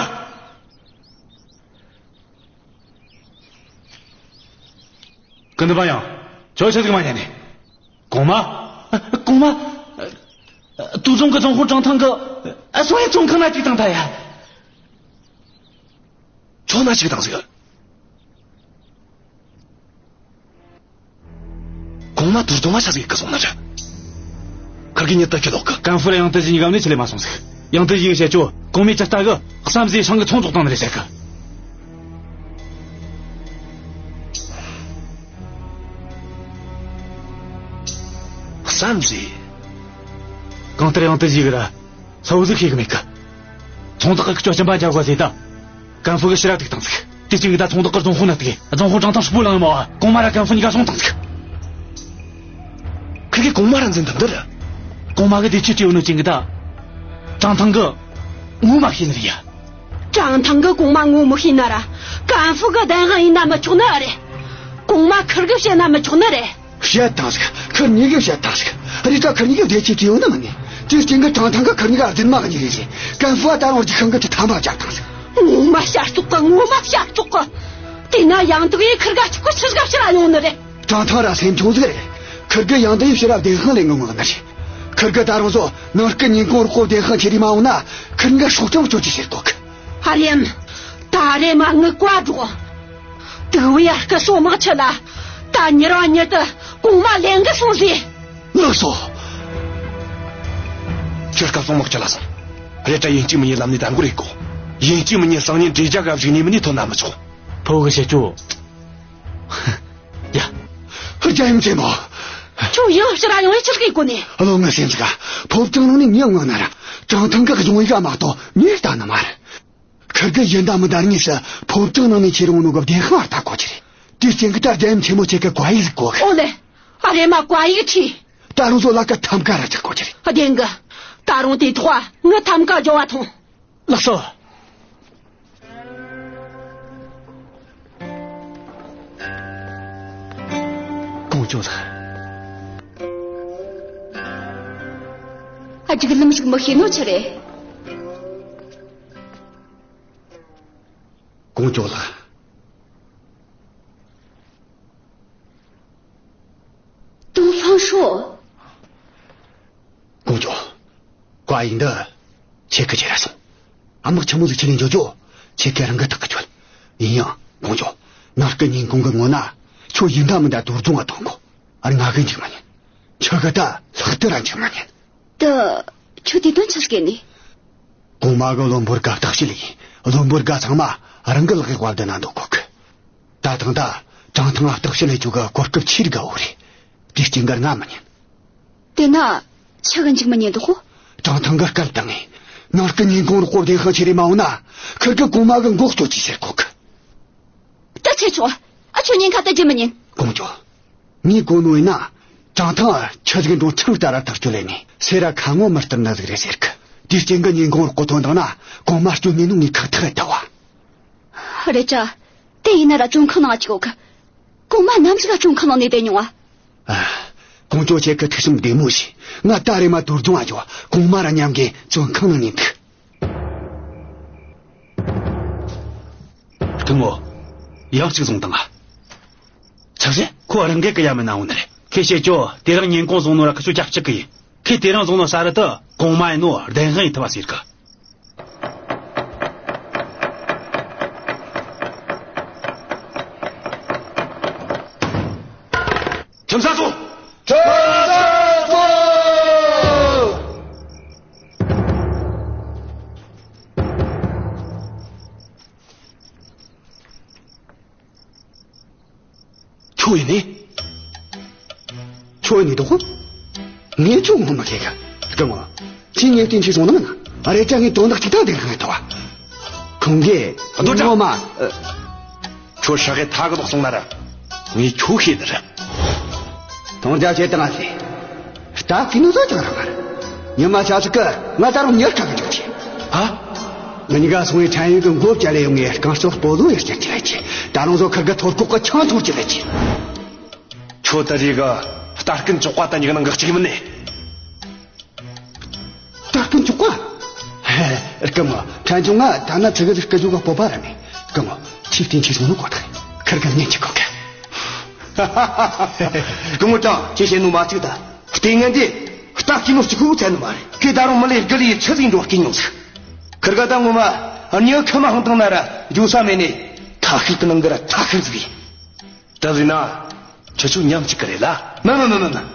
ཀུན་ལྡན་པ་ཡང་། ཁྱོད་ཆི་ཟིག་མ་ཉན་ནི། གོང་མ། གོང་མ། དུ་ལྗོང་གི་ལྗོང་དཔོན་ཀྲང་ཐང་གིས་སོང་ཡ་བཙོན་ཁང་ན་བཅུག་བཏང་ཐལ་ཡ། ཁྱོད་ན་ཅིག་བཏང་ཟིག། གོང་མ་དུ་ལྗོང་ང་ཆ་ཟིག་གི་སོང་ན་ར། ཁིར་གི་ཉིད་ད་ཁྱེད་ལོག་གི། ཀན་ཧྥུ་ར་ཡང་ཏི་ཞི་གཉིས་ཀ་ནས་ཆི་ལས་མ་སོང་ཟིག། ཡང་ཏི་ཞི་གི་བཤད་ཆོ་གོང་མའི་ཇི་ལྟ་གི་བསམ་གཟས་ཤིང་གི་ཚོང་རྫོགས་བཏང་ནི་རེད་ཟེར་གི། བསམ་ཟེ། གང་ལྟར་ཡང་དུ་ཞིག་ར། ལྷོ་ཟིག་ཤེས་གི་མེད་གི། ཚོང་བདག་གི་ཁྱོ་ཅམ་པ་འཇབ་གོ་ཟེ་ད། ཀན་ཧྥུ་གི་ཕྱིར་ར་ཐུག་བཏང་ཟིག། དེ་ཅིག་ད་ཚོང་བདག་གི་རྫོང་དཔོན་ན་ཐུག་གི། རྫོང་དཔོན་ཀྲང་ཐང་ཧྲིལ་པོ་ལངས་མ་བ། གོང་མ་ར་ཀན་ཧྥུ་གཉིས་ཀ་སོང་བཏང་ཟིག། ཁི་གི་གོང་མ་ར་འཛིན་དམ་དུ་ར། གོང་མ་གི་དེ་ཅི་ཅི་ཡོད་ནོ་ཅིག་གི་ད། ཀྲང་ཐང་གི་ངོ་མ་ཤེས་ནི་རེད་ཡ། ཀྲང་ཐང་གི་གོང་མ་ངོ་མི་ཤེས་ན་ར། ཀན་ཧྥུ་གི་བདེན་དཔང་ཡིན་ན་མི་ཆོག་ནི་རེད། གོང་མ་ཁིར་གི་བཤད་ན་མི་ཆོག་ནི་རེད། བཤད་བཏང་ཟིག། ཁིར་གཉིས་གི་བཤད་བཏང་ཟིག། རེད་ད་ཁིར་གཉིས་གི་བདེ་སྐྱིད་ཅི་ཡོང་ནི་མིན་ནི། དེའི་རྐྱེན་གི་ཀྲང་ཐང་གི་ཁིར་གཉིས་ག་རྫུན་མ་གི་གཉིས་རེད་ཟེ། ཀན་ཧྥུ་ད་རུང་རྒྱུག་ཤིང་གི་ཁྲི་ཐམ་པ་བརྒྱབ་བཏང་ཟིག། ངོ་མ་ཤ་སྟག་གི། ངོ་མ་ཤ་སྟག་གི། དེ་ན་ཡང་དུ་ཡིས་ཁིར་ག་གཅིག་གི་ཆི་ཟིག་ཕྱིར་ར་ཡོང་ནི་རེད། ཀྲང་ཐང་ར་སེམས་ཆུང་ཟིག་རེད། ཁིར་གི་ཡང་དུ་ཡིས་ཕྱིར་ར་བདེན་དཔང་ལེན་གི་ངོ་ནི་རེད། ཁིར་གི་ད་རུང་ཚོ་ནང་སྐུ་ཉིན་གུང་རོགས་པོ་བདེན་དཔང་ཁྱེར་རེ་མ་འོང་ན། ཁིར་གི་སྲོག་ཀྱང་གཅོད་རྒྱུ་ཟེར་གོ་གི། ཨ་རེམ། ད་རེམ་མ་ངུ་བཀའ་སྒྲོགས། དུག་བུ་ཡར་སྐུ་སོ་མག་ཆུ་ལ། ད་མྱུར་བ་མྱུར་དུ་གོང་མ་ལེན་གི་སོང་ཟེ། ལགས་སོ། ཁྱོད་སྐུ་སོ་མག་ཆུ་ལ་སོང་། རེད་ད་ཡིན་གཅིག་མིན་གཉིས་ལམ་ནས་ད་འགོར་རེ་གོ། ཡིན་གཅིག་མིན་གཉིས་སང་ཉིན་འདྲེ་རྒྱ་ག་བཞུགས་ནས་མིན་ནས་ཐོན་ན་མི་ཆོག། ཕོ་གི་བཤད་རྒྱུ། ཡ། རྒྱལ་ཡུམ་ཆེན་མོ། ཁྱོད་ཡང་ཕྱིར་ར་ཡོང་ཡི་ཆི་ཟིག་གི་གོ་ནི། བློན་ངའི་སེམས་ཟིག་ག། ཕོ་བྲང་ནང་ནས་མྱི་མངགས་ན་ར། ཀྲང་ཐང་གི་གཞུང་ཡིག་ག་མ་གཏོགས་མྱི་ལྟ་ནི་མ་རེད། ཁིར་གི་ཡིན་ད་མིན་ད་དངོས་སུ་ཕོ་བྲང་ནང་ནས་ཁྱེར་འོང་ནོ་གི་བདེན་དཔང་ལྟ་དགོས་རྒྱུ་རེད། དེའི་རྐྱེན་གི་ད་རྒྱལ་ཡུམ་ཆེན་མོ་ཁྱེད་གི་བཀའ་ཡིག་ཟིག་དགོས་གི། ཨོ་ལེ། ཨ་རེ་མ་བཀའ་ཡིག་ཁྲིད། ད་རུང་ཚོ་ལ་ཀ་ཐམ་ཀ་ར་ཆག་དགོས་རྒྱུ་རེད། བདེན་གི། ད་རུང་དེ་ཐོག་ངི་ཐམ་ཀ་འཇོ་བ་ཐོང་། ལགས་སོ། ཀོང་ཇོ་ལགས། ཨ། སྒྲིག་ལམ་ཞིག་མི་ཤེས་ནོ་ཆི་རེད། ཀོང་ཇོ་ལགས། ཏུང་ཧྥང་ཧྲོ། ཀོང་ཇོ། བཀའ་ཡིག་འདི་ཁྱེད་ཀྱི་ཁྱེར་ར་སོང་། དམག་ཆེན་མོ་ཟིག་ཁྲིད་ནས་འགྱོ་རྒྱུ་ཁྱེད་ཀྱི་རང་གི་ཐག་གི་ཆོད། ཡིན་ཡང་ཀོང་ཇོ། ནངས་ཀྱི་ཉིན་གུང་གི་སྔོན་ན་ཁྱོད་ཡིན་ད་མིན་ད་དུར་སྦྱོང་བ་གཏོང་དགོས། ཨ། ང་གིས་འཇིགས་མ་ཉན། ཁྱོད་གིས་ད་ལྷག་ཏུ་ར་འཇིགས་མ་ཉན། ད་ཁྱོད་དེ་དོན་ཆི་ཟིག་ནི། གོང་མ་གིས་བློན་པོར་དགའ་བརྟག་ཞིབ་ལས། བློན་པོར་དགའ་ཚང་མ་རང་གི་ལག་གི་བབ་དུ་ན་འདོད་གོ་གི། ད་ཐེངས་ད་ཀྲང་ཐང་ང་བརྟག་ཞིབ་ལས་ཆོག་གི་གོ་སྐབས་ཆེ་རིག་ག་འོ་རེད། དེའི་རྐྱེན་གི་ང་མི་ཉན། དེ་ན་ཆི་གི་འཇིགས་མི་ཉན་འདུག་གོ། ཀྲང་ཐང་གིས་སྐད་བཏང་ངས། ནངས་ཀྱི་ཉིན་གུང་རོགས་པོ་བདེན་དཔང་ཁྱེར་རེ་མ་འོང་ན། ཁིར་གིས་གོང་མ་གི་མགོ་གཅོད་རྒྱུ་ཟེར་གོ་གི། ད་ཆི་ཆོག། ཨ། ཁྱོད་ཉེན་ཁ་དེ་ཇི་མི་ཉན། ཀོང་ཇོ། ངས་གོ་ནོ་ཡིན་ན། ཀྲང་ཐང་ཆི་ཟིག་འགྲོ་ཆང་ལྟ་ར་ཐག་གཅོད་ལས་ནས་སེ་ར་ཁ་ངོ་མི་སྟེར་ནི་ཟིག་རེད་ཟེར་གི། དེའི་རྐྱེན་གི་ཉིན་གུང་རོགས་པོ་ཐོན་བཏང་ན་གོང་མ་སྐྱོན་ངེས་ནོ་ངས་ཁག་ཐེག་ཡེད་ད་བ། རེད་ཅ། དེ་ཡིན་ན་ར་བཙོན་ཁང་ནང་ང་བཅུག་གོ་གི། གོང་མ་ནམ་ཞིག་ག་བཙོན་ཁང་ནང་ནས་བསྡད་མྱོང་ང་། ཨ། ཀོང་ཇོ་ཁྱེད་ཀྱིས་ཐུགས་བསམ་བདེ་མོ་བཞེས། ང་ད་རེམ་མ་དུར་སྦྱོང་ང་འགྱོ། གོང་མ་ར་མཉམ་གི་བཙོན་ཁང་ནང་ནས་འདུག། སྐུ་ངོ། ཡང་གཅིག་བཟུང་བཏང་ང་། ཆི་ཟེར། ཁོ་རང་གི་གི་ཡ་མིན་ན་འོང་ནི་རེད། ཁོས་བཤད་རྒྱུ་དེ་རིང་ཉིན་གུང་བཟུང་ནོ་ར་ཁི་ཆོ་སྐྱབས་གཅིག་གི་ཡིན། ཁོས་དེ་རིང་བཟུང་ནོ་ས་རི་དུ་གོང་མ་ཡིན་ནོ་བདེན་དཔང་ཡེད་ཐུབ་བ་ཟེར་གི། ཁྲིམས་ས་ཚོ། ཁྲིམས་ས་ཚོ། ཁྱོད་ཡིན་ནི། ཁྱོད་ཡིན་ནི་འདུག་གོ། ངས་ཁྱོད་ངོ་མ་ཤེས་གི། སྐུ་ངོ། ཁྱེད་ངས་བསྟན་ཆེ་སོང་ནི་མིན་ན། ཨ། རེད་ད་ངས་དོན་དག་ཅིག་ད་འདི་གང་ཡིན་ཐོ་བ། ཁོང་གིས། རྡོ་རྗེ། ངོ་མ། ཨ། ཁྱོད་ཧྲ་གི་ཐག་གི་ལོག་སོང་ན་ར། ངས་ཁྱོད་ཤེས་ནི་རེད། དོན་དག་ཆེ་ད་ང་ཤེས། ད་ཀི་ནུ་ཟོ་ཅང་ར་མ་རེད། ཉི་མ་ཆ་ཟིག་གི་ང་ད་རུང་ཉལ་ཁ་གི་འཇུག་ཆེ། ཨ། ང་གཉིས་ཀ་སོང་བའི་ཕྲན་ཡུལ་གི་མགོ་བཅད་ལས་ཡོང་ངས་རྐང་སོགས་སྤོ་ལོ་ཡར་བཅད་ཀྱི་ལས་ཆེ། ད་རུང་ཟོ་ཁིར་གི་ཐོར་ཁོག་གི་ཆང་འཐུང་གྱི་ལས་ཆེ། ཁྱོད་ད་རེས་གི་རྟ་རྐུན་བཅོག་པ་དང་ཉིག་ནང་གི་གཅིག་མིན་ནས། རྟ་རྐུན་བཅོག་པ། སྐུ་ངོ། ཕྲན་ཆུང་ང་ད་ན་ཚི་གི་ཟིག་སྐུ་ཞོག་ག་སྤོབས་པ་ར་མེད། སྐུ་ངོ། ཁྱེད་བསྟན་ཆེ་སོང་ནོ་གོ་ཐག་ཡིན། ཁིར་གི་ཉན་གྱི་གོ་གི། སྐུ་ངོ་ཀྲང་། ཁྱེད་བཤད་ནོ་མ་གཅིག་ད། ལྟས་ངན་དེ་རྟ་རྐུན་ནོ་གཅིག་པོ་ཚད་ནི་མ་རེད། ཁོས་ད་རུང་མི་ལས་དགུ་ལས་ཆི་ཟིག་འགྲོ་རྐུན་མྱོང་ཟིག། ཁིར་ག་ད་ངོ་མ་རྙི་ཁ་མ་ཧང་བཏང་ན་ར་འགྱོ་ས་མེད་ནས། ཐ་ཤལ་གི་ནང་གི་ར་ཐ་ཤལ་ཟིག་ཡིན། ད་ཟིན་ན། ཁྱེད་ཆོ་མཉམ་གཅིག་གི་རེད་ལ། མིན་མིན་མིན་མིན།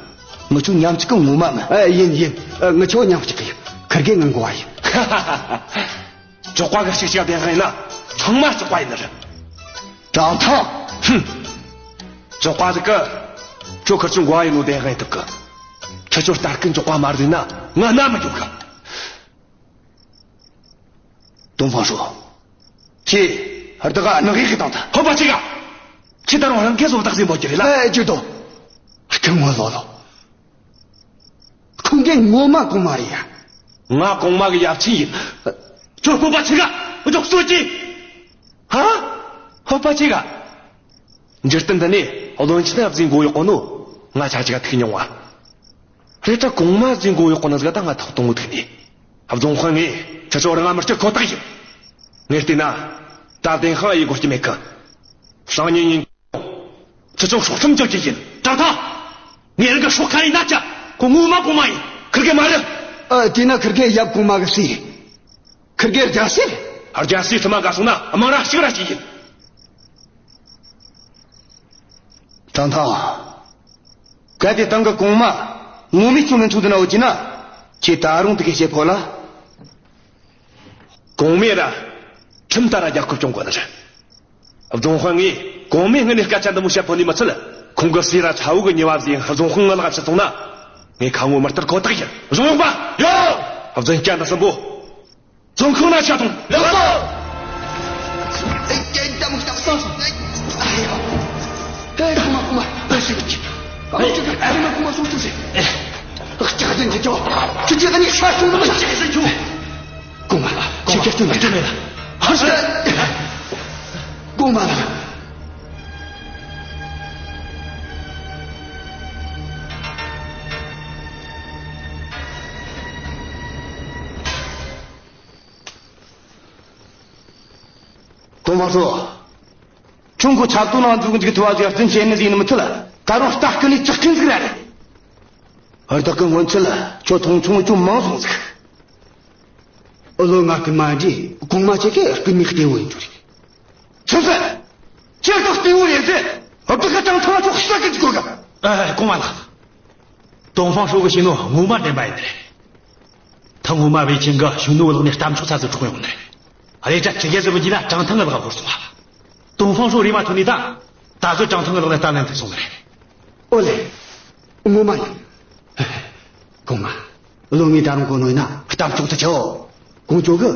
ངེད་ཆོ་མཉམ་གཅིག་གི་ངོ་མ་མིན། ཨ། ཡིན་ཡིན། ཨ། ངེད་ཆོ་མཉམ་གཅིག་གི་ཡིན། ཁིར་གེ་ངའི་འགོ་བ་ཡིན། བཅོག་པ་གི་གཅིག་གཅིག་བདེན་དཔང་ཡིན་ན་ཚང་མ་བཅོག་པ་ཡིན་ནི་རེད། ཀྲང་ཐང་། ཧུམ། བཅོག་པ་ཟིག་གི་ཁྱོ་ཁིར་ཆོའི་འགོ་བ་ཡིན་ནོ་བདེན་དཔང་ཡེད་ཐུབ་གི། ཁྱེད་ཚོ་ལྟ་སྐུལ་འཇོག་པ་མ་བཟོས་ན་ང་ན་མི་འགྱོ་གི། ཏོང་ཧྥང་ཧྲོ། ཁྱེད་བདག་ག་ནག་ཡིག་གི་དང་ད། ཧོ་པ་ཆེ་ག་ཁྱེད་ད་རུང་རང་སྐད་བཟོ་བཏགས་ཟིན་པོ་གྱི་རེད་ལ། ཨེ་ཅི་ཏོ། སྐུ་ངོ་ལོ་ལོ། ཁོང་གི་ངོ་མ་གོང་མ་རེད་ཡ། ང་གོང་མ་གི་ཡབ་ཆེན་ཡིན། ཁྱོད་སྤོབས་པ་ཆེ་ག་འཇོག་སྲོལ་གྱིས། ཧ། ཧོ་པ་ཆེ་ག་འཇིར་བསྟན་འདི་ནས་བློན་ཆེན་ཨ་བཟིན་གོ་ཡོད་གོ་ནོ། ང་ཆ་ཅིག་ཐུག་མྱོང་བ། རེད་ད་གོང་མ་བཟིན་གོ་ཡོད་གོ་ནོ་ཟིག་ད་ང་ཐོག་གཏོང་ཐུག་ནས། རྫོང་དཔོན་ངས་ཁྱེད་ཚོ་རང་ང་མི་སྐྱུར་ཁོ་ཐག་ཡིན། ངས་བལྟས་ན། ད་བདེན་དཔང་ཡེ་དགོས་ཀྱི་མེད་གི། སང་ཉིན་ཉིན། ཁྱེད་ཚོ་སྲོག་ཁྲིམས་གཅོད་ཀྱི་ཡིན། ཀྲང་ཐང་། ངས་རང་གི་སྲོག་ཁ་ཡིན་ན་ཅི། ཁོ་ངོ་མ་གོང་མ་ཡིན། ཁིར་གེ་མ་རེད། ཨ་དེས་ན་ཁིར་གེ་ཡབ་གོང་མ་གི་སྲས། ཁིར་གེ་རྒྱལ་སྲས་རེད། རྒྱལ་སྲས་ཐུ་མ་ག་སོང་ན་དམངས་ར་གཅིག་ར་གཅིག་ཡིན། ཀྲང་ཐང་། གལ་ཏེ་ཏང་གི་གོང་མ་ངོ་མས་ཚོ་མི་ཚོ་འདི་ན་འོ་ཅི་ན། ཁྱེད་ད་རུང་དེ་གེ་བཤད་ཕོད་ལ། གོང་མས་ར་ཁྲིམས་ལྟར་ར་རྒྱལ་ཁབ་སྐྱོང་དགོས་ནི་རེད། རྫོང་དཔོན་ངས་གོང་མའི་སྔུན་ནས་སྐད་ཆ་འདི་མོ་བཤད་ཕོད་ནི་མི་ཚད། ཁོང་གི་སྲས་ར་ཚ་བོ་གི་ཉེ་བ་བཟོས་རྫོང་དཔོན་ངའི་ལག་ཕྱིར་སོང་ན། ངས་ཁ་ངོ་མི་སྟེར་ཁོ་ཐག་ཡིན། རྫོང་དཔོན་པ། ཡོ། རྫོང་སྐྱ་འདི་གསུམ་པོ། རྫོང་ཁང་ན་ཆ་དང་། ལགས་སོ། ཨེ། ཀྱེ། ད་མོ་ད་སོང་སོང་། ཨེ། ཨ་ཡོ། ཨེ། གོང་མ། གོང་མ། ཨེ། ཤི་གི། ཨ་མོ་ཅིག་ག་ཨེ། གོང་མ། གོང་མ་སོང་སོང་ཟེར། ཨེ། ཨ་ཅག་དེ་འདི་ཅོ། ཁྱེད་ཀྱིས་ཨ་ནི་ཤ་ཆུང་ནི་མ་ཅིག་ཟེར་ཆུང་། གོང་མ། ཁྱེད་ཀྱིས་ཆུང་ནི་ཆུང་མེད་ལ། ཧར་སེ། གོང་མ་ལགས། གོང་མ་ཚོ། ཁྱོད་ཁོ་ཆབ་ཏོ་ནང་འཛུགས་འཇུག་ཐུབ་པ་ཟིག་རྩིས་བྱེད་ནི་ཟིག་ནི་མི་ཚད་ལ། ད་རུང་ལྟ་སྐུལ་ནས་ཇག་རྐུན་ཟིག་ར་རེད། བདག་གི་སྔོན་ཆད་ལ་ཁྱོད་མཐོང་ཆུང་ཅུང་མང་སོང་ཟིག། ཨོ་ལོ། ང་རྐུན་མ་འདྲི། གོང་མ་ཁྱེད་ཀྱི་རྐུན་མའི་གཏེ་བོ་ཡིན་རྒྱུ་རེད། ཆི་ཟེར། ཁྱེད་ད་གཏེ་བོ་རེད་ཟེར། བདག་གི་ཀྲང་ཐང་ཁྱོད་ཤ་གི་གོ་ག་ཨ། གོང་མ་ལགས། ཏོང་ཧྥང་ཧྲོ་གི་བྱས་ནོ་ངོ་མ་བདེན་པ་ཡིན་ནི་རེད། ཐང་ངོ་མ་བེ་ཆིང་གི་ཞུང་ནུ་བླག་ནས་གཏམ་ཆོག་ཚ་ཚོད་འཕྲོག་ཡོང་ནི་རེད། རེད་ད་ཁྱེད་ཀྱིས་ཟེར་བ་ཡིན་ན་ཀྲང་ཐང་གི་ལག་བོར་སོང་བ། ཏོང་ཧྥང་ཧྲོ་རེ་མ་ཐོན་ནི་ད། ད་གཟོད་ཀྲང་ཐང་གི་ལག་ནས་ལྟ་ལན་ཐེབས་སོང་ནི་རེད། ཨོ་ལེ། ངོ་མ་ཡིན། གོང་མ། བློན་ངས་ད་རུང་གོ་ནོ་ཡིན་ན་གཏམ་ཆོག་ཚ་ཆོག་ཀོང་ཇོ་གི་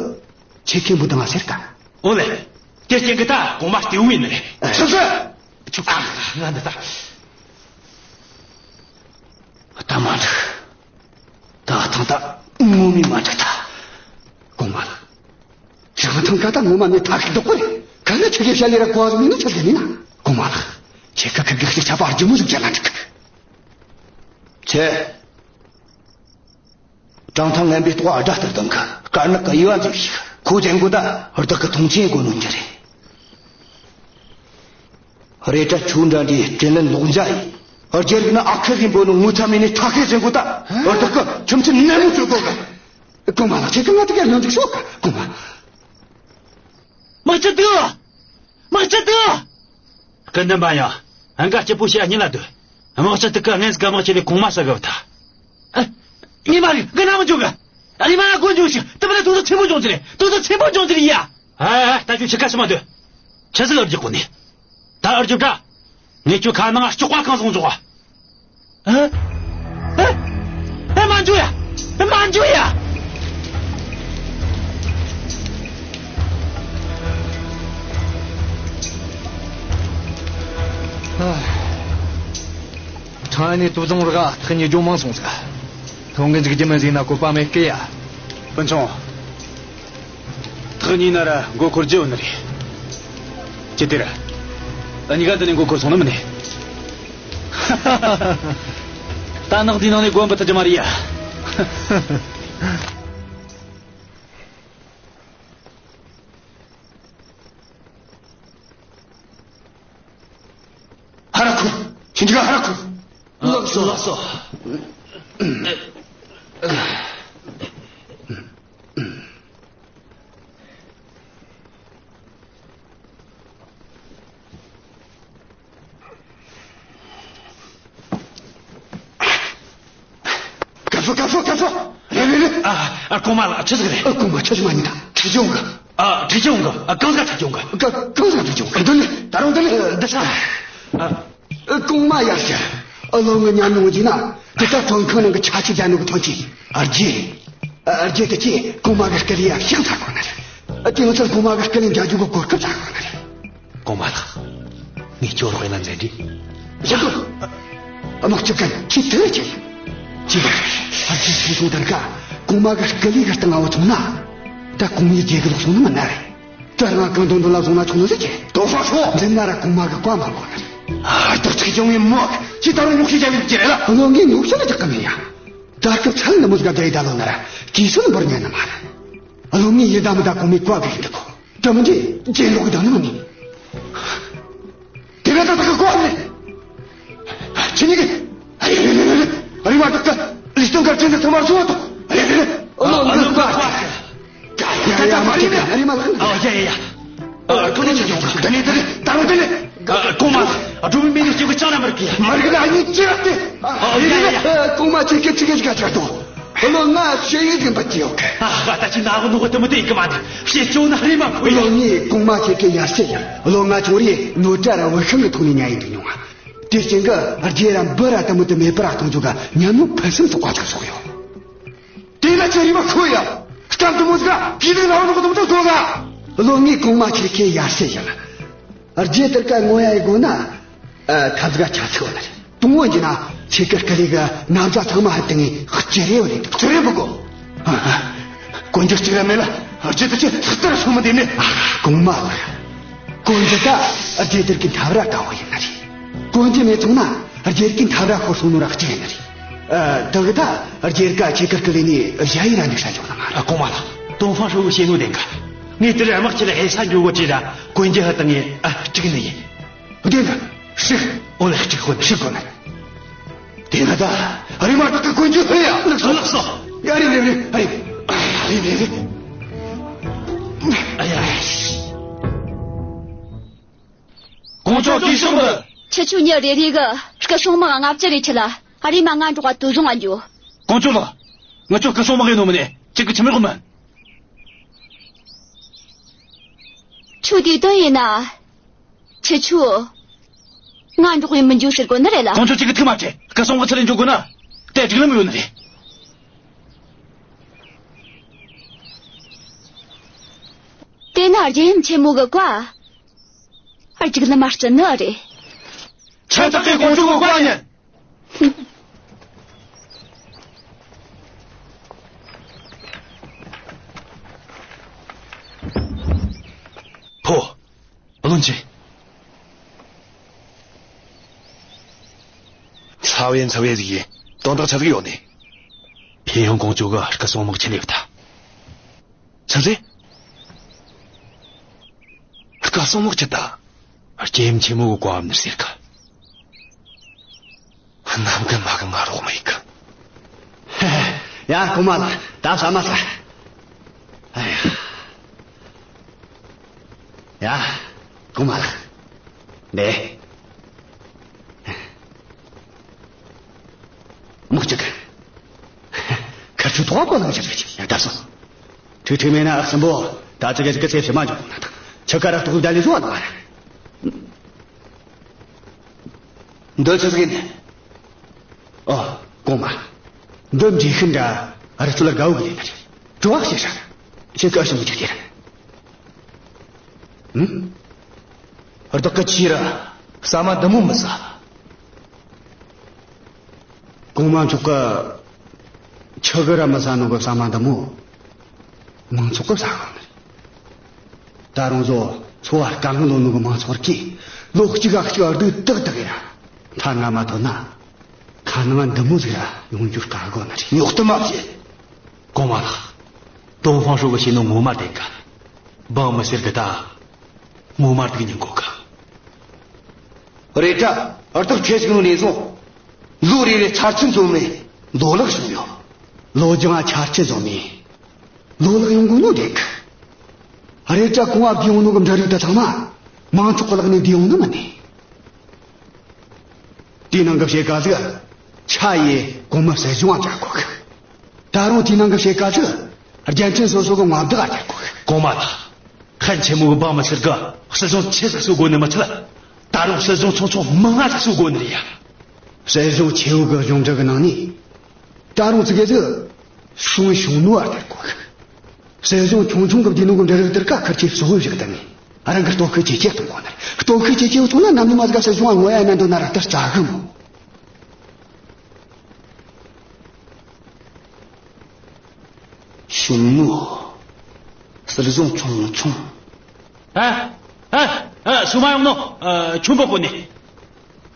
ཁྱེད་མཁན་པོ་དང་ང་ཟེར་ག་ཨོ་ལེ། དེ་རྐྱེན་གི་ད་གོང་མ་སྟེའུ་ཡིན་ནི་རེད། ཨ། ཆི་ཟེར། ཆུ། ཨ། ང་འདི་ད། ད་མ་འགྲིག་ད་ཐང་ད་ངོ་མས་མ་འགྲིག་ད། གོང་མ་ལགས། ཀྲང་ཐང་ཀ་ད་ངོ་མ་ངས་ཐག་གི་རྡོག་པོ་རེད། ག་ན་ཁྱེད་ཀྱི་ཞལ་ལས་ར་གོ་བ་མིན་ནོ་ཆི་ཟེར་ནི་ན། གོང་མ་ལགས། ཁྱེད་ཀ་ཁ་གི་ཤི་ཆ་པ་རྒྱུ་མོ་ཟིག་བྱ་ན་འགྲིག་ཁྱེད། ཀྲང་ཐང་ངན་པའི་ལྟོགས་ཨ་དྲ་ལྟར་དང་གི་དཀར་ནག་གི་དབྱེ་བ་འཛིན་ཞིག་ཁོ་ཅན་གོ་ད་བདག་གི་མཐོང་ཆེན་གོ་ནོ་འགྱུར་རེད། རེད་ད་ཆུ་འདྲ་འདྲའི་དྲིན་ལན་ལོག་འཇའ་ཡིན། རྒྱལ་རིགས་ན་ཨ་ཁུ་རིན་པོ་ནོ་ངོ་ཚ་མེད་ནས་ཐ་ཁེ་ཟིན་གོ་ད་བདག་གི་ཁྱིམ་ཚེ་ནན་མོ་བཅོས་གོ་གི་གོང་མ་ལགས། ཁྱེད་ཀྱི་ང་དེ་ག་ལོན་འཇུག་ཤོག་ག་གོང་མ། དམག་སྤྱི་དུ། དམག་སྤྱི་དུ། སྐུ་མདུན་པ་ཡང་། ཨང་ཀ་སྐྱིད་པོ་བྱས་ཉིན་ལ་སྡོད། དམག་སྤྱི་དུ་གི་ངན་ཟིག་ག་དམག་ཆེ་ལས་གོང་མ་ས་གབ་ཐ། ཨ། ཉི་མ་རིག་གི་ན་མི་འཇུག་ག་ཨ་ནི་མ་ན་གོ་འཇུག་ཤི་དུ་བ་ལ་དུ་དུ་ཆེན་པོ་འཇོང་ཅི་རེད། དུ་དུ་ཆེན་པོ་འཇོང་ཅི་རེད་ཡ། ཨ་ཨ། ད་ཁྱོད་ཆི་ཁ་སི་མ་སྡོད། ཆི་ཟིག་ཨར་རྒྱག་གོ་ནི། ད་ཨར་རྒྱུ་དྲ། ངས་ཁྱོད་ཁ་ནང་ལྕོག་པ་གང་བཟུང་འཇོག་ཨ། ཨ། ཨ། ཨ། མ་འཇུ་ཡ། ཨ། མ་འཇུ་ཡ། ཨ། ཁྲང་ཨན་ནས་དུ་བཟང་ར་ག་ཐག་ཉེ་ཇོ་མང་སོང་ཟིག་ཐོང་གི་འཇིག་རྒྱུ་མ་ཟིག་ན་བཀོད་པ་མེད་ཀི་ཡ། སྤུན་ཆུང་། ཐག་ཉེ་ན་ར་མགོ་འཁོར་རྒྱུ་ཡོད་ནི་རེད། ཅི་སྟེ་ར། ཨ་ཉི་ག་འདི་ནས་མགོ་འཁོར་སོང་ནི་མིན་ནི། ད་ནག་འདི་ནང་ནས་སྒོ་འབུད་ཐུབ་རྒྱུ་མ་རེད་ཡ། ཧ་ར་ཁུ། ཁྱེད་ཀྱིས་ཧ་ར་ཁུ། ལགས་སོ། ལགས་སོ། ཀ་ཧྥུ། ཀ་ཧྥུ། ཀ་ཧྥུ། རེ་རེ་རེ། ཨ། ཨ། གོང་མ་ལགས། ཆི་ཟིག་རེད། ཨ། གོང་མ་ཆི་ཟིག་མ་ཉིད་ད། ཁྲིད་ཀྱི་ཡོང་གི། ཨ། ཁྲིད་ཀྱི་ཡོང་གི། ཨ། གང་ཟིག་ཁྲིད་ཀྱི་ཡོང་གི། ག་གང་ཟིག་ཁྲིད་ཀྱི་ཡོང་གི། འདི་ནས་ད་རུང་འདི་ནས། ཨ། འདི་ས། ཨ། ཨ། གོང་མ་ཡར་ཞུ། ཨ། བློན་ངས་མཉམ་མྱོང་བྱས་ན། དེ་ལྟར་ཐོན་ཁང་ནང་གི་ཆ་ཆེ་རྒྱ་ནོར་གི་ཐོན་སྐྱེད། ཨ། རྒྱུ། ཨ། རྒྱུ་དེ་ཚོས་གོང་མ་གི་སྐུ་ལུས་ཡ་ཕྱག་འཚལ་གོ་ནི་རེད། དེ་ཡང་ཚུར་གོང་མ་གི་སྐུ་ལུས་འཇལ་རྒྱུ་གི་གོ་སྐབས་བཙལ་གོ་ནི་རེད། གོང་མ་ལགས། ངས་སྐྱོར་དཔེ་ལ་མཛད་འདྲི། ཡག་པོ། དམག་སྤྱི་གན་ཁྱེད་དེ་རེད་ཅེ། ཅི་ག་ཨ་ཅེ་ཁྱེད་ཚོ་དར་ཀ་གོང་མ་གི་སྐུ་ལུས་གི་སྟེང་ང་བུད་སོང་ན། ད་གོང་མའི་རྒྱལ་ཁ་ལོག་སོང་ནི་མིན་ནི་རེད། ད་རང་གང་དོན་དོན་ལ་བཟུང་ན་ཆོག་ནི་ཟེར་ཅེ། ཏོ་ཧྥང་ཧྲོ། འདི་ན་ར་གོང་མ་གི་བཀའ་འབབ་དགོས་ནི་རེད། ཨ། རྡོག་ཅིག་ཅུང་ངའི་མོ། ཁྱེད་ད་རུང་ཉོག་བཤད་རྒྱག་གི་རེད་ལ། བློན་ངས་ཉོག་བཤད་ལ་རྒྱག་གི་མིན་ཡ། ད་སྐབས་ཚལ་ནི་མོ་ཟིག་ག་བསྡད་ཡི་ད་ལོ་ན་ར་གིས་སུ་ལ་འབུར་ཉན་ནི་མ་རེད། བློན་ངས་ཡི་ད་མི་ད་གོང་མའི་བཀའ་གི་འདུག་གོ། དྲི་མི་འདི་ཇེ་ལོག་གི་དང་ནི་མི་ཉན། དེ་ག་ད་ད་གི་གོ་ནི། ཁྱེད་གཉིས་ཀྱིས། ཨ། རེ་མ་ད་གི་ལི་སྟོན་གར་ཅན་དུ་ཐོ་མར་བཟོ་བ་དང་། རེ་རེ། ཨ་ལོ། ཨ་ལོ། ད་ད་མ་རེ་མེད། རེ་མ་ལགས། ཨ། ཡ་ཡ་ཡ། ཨ། ཁོ་ནི་ཅི་ཡོང་གི། ད་ནི་ད་ནི་ད་རུང་ད་ནི། ཨ། གོང་མ། ཨ། འགྲོ་མི་མེད་ནི་སྐྱེ་གི་ཅང་ན་མར་གི། མར་གི་ན་ཨ་ནི་ཅི་ར་སྟེ། ཨ། ཡ་ཡ་ཡ། ཨ། གོང་མ་ཁྱེད་ཀྱིས་ཅི་ག་ཅི་ག་ཅར་དོ། བློན་ང་ཞེ་ཡིག་གི་འབུལ་གྱི་ཡོད་གི། ཨ། ད་ཅི་ན་གི་ནོ་གི་དེ་མོ་དེ་ཡིན་གི་མ་འདུག། བཤད་ཆོག་ན་རེ་མ་ཁོ་ཡ། བློན་ངས་གོང་མ་ཁྱེད་ཀྱི་ཡར་སྐྱེས་ཡིན། བློན་ང་ཆུང་རིང་ནོར་འཁྲུལ་ར་བུད་ཤིང་གི་ཐོག་ནས་ཉལ་ཡི་འདུག་མྱོང་ང་། དེ་རྐྱེན་གྱིས་རྗེ་ར་འབུ་ར་དེ་མོ་དེ་མེད་པ་ར་གཏོང་རྒྱུ་གི་ཉམས་མྱོང་ཕུན་སུམ་ཚོགས་པ་ཅིག་གསོག་ཡོད། དེ་ན་ཁྱེད་རེ་མ་ཁོ་ཡ། སྐབས་དེ་མོ་ཟིག་ག་གུས་ལུགས་ལ་བ་ནོ་གི་དེ་མོ་དེ་དགོས་ག། བློན་ངས་གོང་མ་ཁྱེད་ཀྱི་ཡར་སྐྱེས་ཡིན། རྗེ་དར་ཀ་ངོ་ཡ་ཡི་དགོས་ན། ཨ། ཐབས་ཟིག་ག་ཆ་ཚིག་བ་ན་རེད། དུང་བོ་འཇི་ན་ཁྱེད་ཀྱི་སྐུ་ལུས་གི་རྣམ་གྲངས་ཚང་མ་ཧ་ཏིང་ངས་སྤྱི་རེ་བ་ལེན་འདུག། སྤྱི་རེ་བུ་གོ། ཨ། ཨ། གོན་རྒྱུ་གཅིག་ར་མེད་ལ་རྗེ་དེ་ཆེ་ལྷག་ཏུ་ར་སོང་མི་དེ་ནི། ཨ། གོང་མ་ལགས། གོན་རྒྱུ་ད་རྗེ་དར་གི་འཐབ་ར་དགའ་བོ་ཡིན་ནི་རེད། གོན་རྒྱུ་མེད་སོང་ན་རྗེ་ར་གི་འཐབ་ར་ཤོར་སོང་ནོ་ར་གཅིག་ཡིན་ནི་རེད། ཨ། དེ་གི་ད་རྗེ་ར་ཀ་ཁྱེད་ཀྱི་སྐུ་ལུས་ནས་ཞ་ཡི་ར་འཇུག་ས་འཇོག་ནི་མ་རེད། ཨ། གོང་མ་ལགས། ཏོང་ཧྥང་ཧྲོས་གི་བཤད་ནོ་བདེན་ག། ངས་དེ་རིང་དམག་ཁྲིད་ལ་ཧེ་ས་འགྱོ་གོ་ཅི་ར་གོན་རྒྱུ་ཧ་ཏང་ངས། ཨ། གཅིག་ནི་ཡིན། བདེན་ག། ཧྲིག། ཨོ་ལེ། གཅིག་གོན་ནི། ཧྲིག་གོན་ནི། དེ་ན་ད་རེ་མ་ད་གི་གོན་རྒྱུ་ཧེ་ཡ། ལགས་སོ། ལགས་སོ། ཡ། རེ་རེ་རེ། ཨ་རེ། ཨ་རེ་རེ་རེ། ཨ་ཡ། ཀོང་ཇོ་དེ་སོང་གི། ཁྱེད་ཆོ་མྱི་རེ་རེ་གིས་སྐུ་སྲུང་དམག་ལྔ་བཅུ་རེ་ཁྲིད་ལ་རེམ་མ་ང་འགྲོགས་ག་དུ་བཟུང་ང་འགྱོ། ཀོང་ཇོ་ལགས། ངེད་ཆོ་སྐུ་སྲུང་དམག་ཡིན་ནོ་མིན་ནས་ཁྱེད་ཀྱིས་ཆི་མོ་གོ་མིན། ཁྱོད་དེ་དོན་ཡིན་ན། ཁྱེད་ཆོ་ང་འགྲོགས་ཡེ་མི་འགྱོ་ཟེར་གོ་ནི་རེད་ལ། ཀོང་ཇོ་ཁྱེད་ཀྱིས་ཐུགས་མ་ཁྲེལ། སྐུ་སྲུང་གི་ཚུར་ལ་འགྱོ་དགོས་ན་དེ་སྒྲིག་ལམ་ཡོད་ནི་རེད། དེ་ན་རྒྱལ་ཡུམ་ཆེན་མོ་གི་བཀའ། སྒྲིག་ལམ་མ་བརྩི་ནི་རེད། ཁྱེད་ད་གི་ཀོང་ཇོ་གི་བཀའ་ཉན། ཕོ། བློན་ཆེ། ཚ་བའི་ཚ་བའི་ཟིག་ཡིན། དོན་དག་ཆི་ཟིག་ཡོད་ནི། ཕིན་ཡང་ཀོང་ཇོ་གིས་སྐུ་སྲུང་དམག་ཁྲིད་ལས་བཏང་། ཆི་ཟེར། སྐུ་སྲུང་དམག་ཁྲིད་བཏང་། རྒྱལ་ཡུམ་ཆེན་མོ་གི་བཀའ་བབས་ནི་ཟེར་གི། གནམ་གི་མ་གི་ང་རོགས་མ་ཡིན་གི། ཡ། གོང་མ་ལགས། ད་ཟ་མ་ཟ། ཨ་ཡ། ཡ། གོང་མ་ལགས། ནེ། དམག་ཅིག། ཁར་ཆུ་ཐོག་པོ་ལངས་ཤར་བྱེད་ཡ། ད་སོང་། ཁྲིག་ཁྲིག་མེད་ན་ཨ་གསུམ་པོ་ད་ཅི་ག་ཅི་ག་ཚེ་ཕྱི་མ་འཇོག་ན་དང་། ཆུ་ཁ་ར་གཏོགས་བདའ་ལས་བཟོ་བ་ལ་བ་ར། འདི་ཆི་ཟིག་ཡིན། ཨོ། གོང་མ། འདི་འདྲེ་ཤིན་འདྲ་རི་སུལ་དགའ་བོ་གི་ལས་ན་རེད། བྲོ་བ་ཞེ་ཧྲ། ཁྱེད་ཀྱི་ཨ་ཞིམ་གི་ཅིག་དེ་ར། ཨུམ། བདག་གི་ཆི་ར་ཟ་མ་འདི་མོ་མི་ཟ། གོང་མ་མཆོག་གི་ཆི་གི་ར་མི་ཟ་ནོ་གི་ཟ་མ་འདི་མོ་མང་ཚོགས་གི་ཟ་གོ་ནི་རེད། ད་རུང་བཟོ་འཚོ་བ་དཀའ་ངལ་ཡོད་ནོ་གི་མང་ཚོགས་གིས་ལོ་གཅིག་ག་གཅིག་ག་སྡུག་ཏག་ཏག་ཡ། ཐ་ན་མ་ཐོན་ན་ཁ་ནང་འདི་མོ་ཟིག་ར་ཡོང་རྒྱུ་དཀའ་གོ་ནི་རེད། ཉོག་ཏུ་མ་བྱེད། གོང་མ་ལགས། ཏོང་ཧྥང་ཧྲོས་གིས་བཤད་ནོ་ངོ་མ་བདེན་གི། འབངས་མི་སེར་གིས་ད་ངོ་མ་སྡུག་མྱང་གོ་གི། རེད་དྲ། བདག་ཁྱེད་ཞིག་ནོ་ནས་བཟུང་ལོ་རེ་རེ་ཆར་ཆུ་འཛོམས་ནས་ལོ་ལེགས་བྱུང་ཡོད། ལོ་རྒྱུན་ཆར་ཆུ་འཛོམས་ནས་ལོ་ལེགས་ཡོང་གོ་ནོ་རེད་གི། རེད་དྲ། གོང་བ་བསྡུས་ཡོང་ནོ་གི་འབྲུ་རིགས་དེ་ཚང་མ་མང་ཚོགས་གི་ལག་ནས་བསྡུས་ཡོང་ནི་མིན་ནས། དེའི་ནང་གི་ཕྱེད་ཀ་ཟིག་ཆ་ཡེ་གོང་མའི་སྲིད་གཞུང་ང་བཅར་གོ་གི། ད་རུང་དེའི་ནང་གི་ཕྱེད་ཀ་ཟིག་རྒྱལ་ཕྲན་སོ་སོ་གི་མངའ་བདག་ག་བཅར་གོ་གི། གོང་མ་ལགས། ཧན་ཆེན་མོ་གི་འབངས་མི་སེར་གིས་སྲིད་གཞུང་ཆེ་ཟིག་གསོ་དགོས་ནི་མི་ཚད། ད་རུང་སྲིད་གཞུང་ཆུང་ཆུང་མང་ང་ཟིག་གསོ་དགོས་ནི་རེད་ཡ། སྲིད་གཞུང་ཆེ་བོ་གི་གཞུང་འབྲེལ་གི་ནང་ནས་ད་རུང་ཙི་གེ་ཟིག་སུན་ཞུང་ནུ་བར་དར་གོ་གི། སྲིད་གཞུང་ཆུང་ཆུང་གི་བདེ་ནོ་གི་འབྲེལ་རིགས་དེར་ཀ་ཁར་ཆེ་གཙོ་བོ་བཞག་དང་ནི། རང་གི་སྟོབས་ཤུགས་ཇེ་ཆེ་གཏོང་གོ་ནི། སྟོབས་ཤུགས་ཇེ་ཆེ་གཏོང་ན་ནམ་ནི་མ་ཟིག་སྲིད་གཞུང་ང་ངོ་ཡ་ན་འདོད་ན་ར་ལྟར་བྱ་གི་མོ། ཞུང་ནུ། སྲིད་གཞུང་ཆུང་ཆུང་། ཨ། ཨ། ཨ། སུ་མ་ཡོང་ནོ། ཨ། ཁྱོད་པོ་གོ་ནི།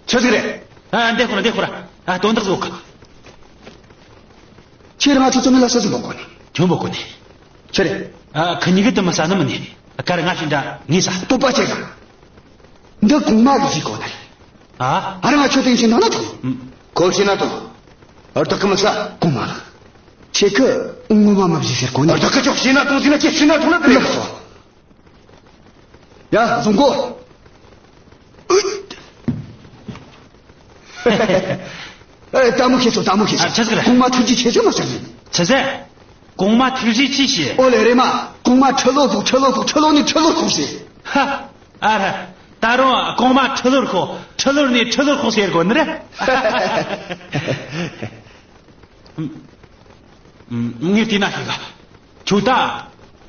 ཆི་ཟིག་རེད། ཨ། འདི་ཁོ་ར་འདི་ཁོ་ར། ཨ། དོན་དག་ཟོ་ག་ཁྱེད་རང་ཚོ་ཚོ་མི་ལ་ས་ཟིག་མ་གོ་ནི། ཁྱོད་པོ་གོ་ནི། ཆི་རེད། ཨ། ཁི་གཉིས་གི་དུ་མི་ས་ནི་མི་ནི། ཀ་ར་ང་ཤི་འདྲ་ངེས་ས། སྤོབས་པ་ཆེ་ག་འདི་གོང་མ་གི་ཟིག་གོ་ནི། ཨ། ཨ་ར་ང་ཁྱོད་དེ་ཤི་ན་ན་ཐོང་། ཁོ་ཤི་ན་ཐོང་། ཨར་ཐག་གི་མི་ས། གོང་མ་ལགས། ཁྱེད་ཀྱི་ངོ་མ་མ་བཞི་ཟེར་གོ་ནི། ཨར་ཐག་གི་ཅོག་ཤི་ན་ཐོང་ཟིན་ན་ཁྱེད་ཤི་ན་ཐོང་ན་དེ་ལགས་སོ། ཡ། བཟུང་གོ། ཨེ། ལྟད་མོ་ཤེས་སོ། ལྟད་མོ་ཤེས་སོ། ཨ། ཆི་ཟིག་རེད། གོང་མ་ཐུགས་རྗེ་ཆེ་ཆེ་མ་ཟེར་ནི། ཆི་ཟེར། གོང་མ་ཐུགས་རྗེ་ཆེ་ཞེས། ཨོ་ལེ་རེ་མ། གོང་མ་ཁྲི་ལོ་ཟིག་ཁྲི་ལོ་ཟིག་ཁྲི་ལོ་ནས་ཁྲི་ལོར་ཁོག་ཟེར། ཧ། ཨ་ར། ད་རུང་གོང་མ་ཁྲི་ལོར་ཁོག་ཁྲི་ལོར་ནས་ཁྲི་ལོར་ཁོག་ཟེར་གོ་ནི་རེད། ངས་བལྟས་ན་ཤེས་ག་ཁྱོད་ད།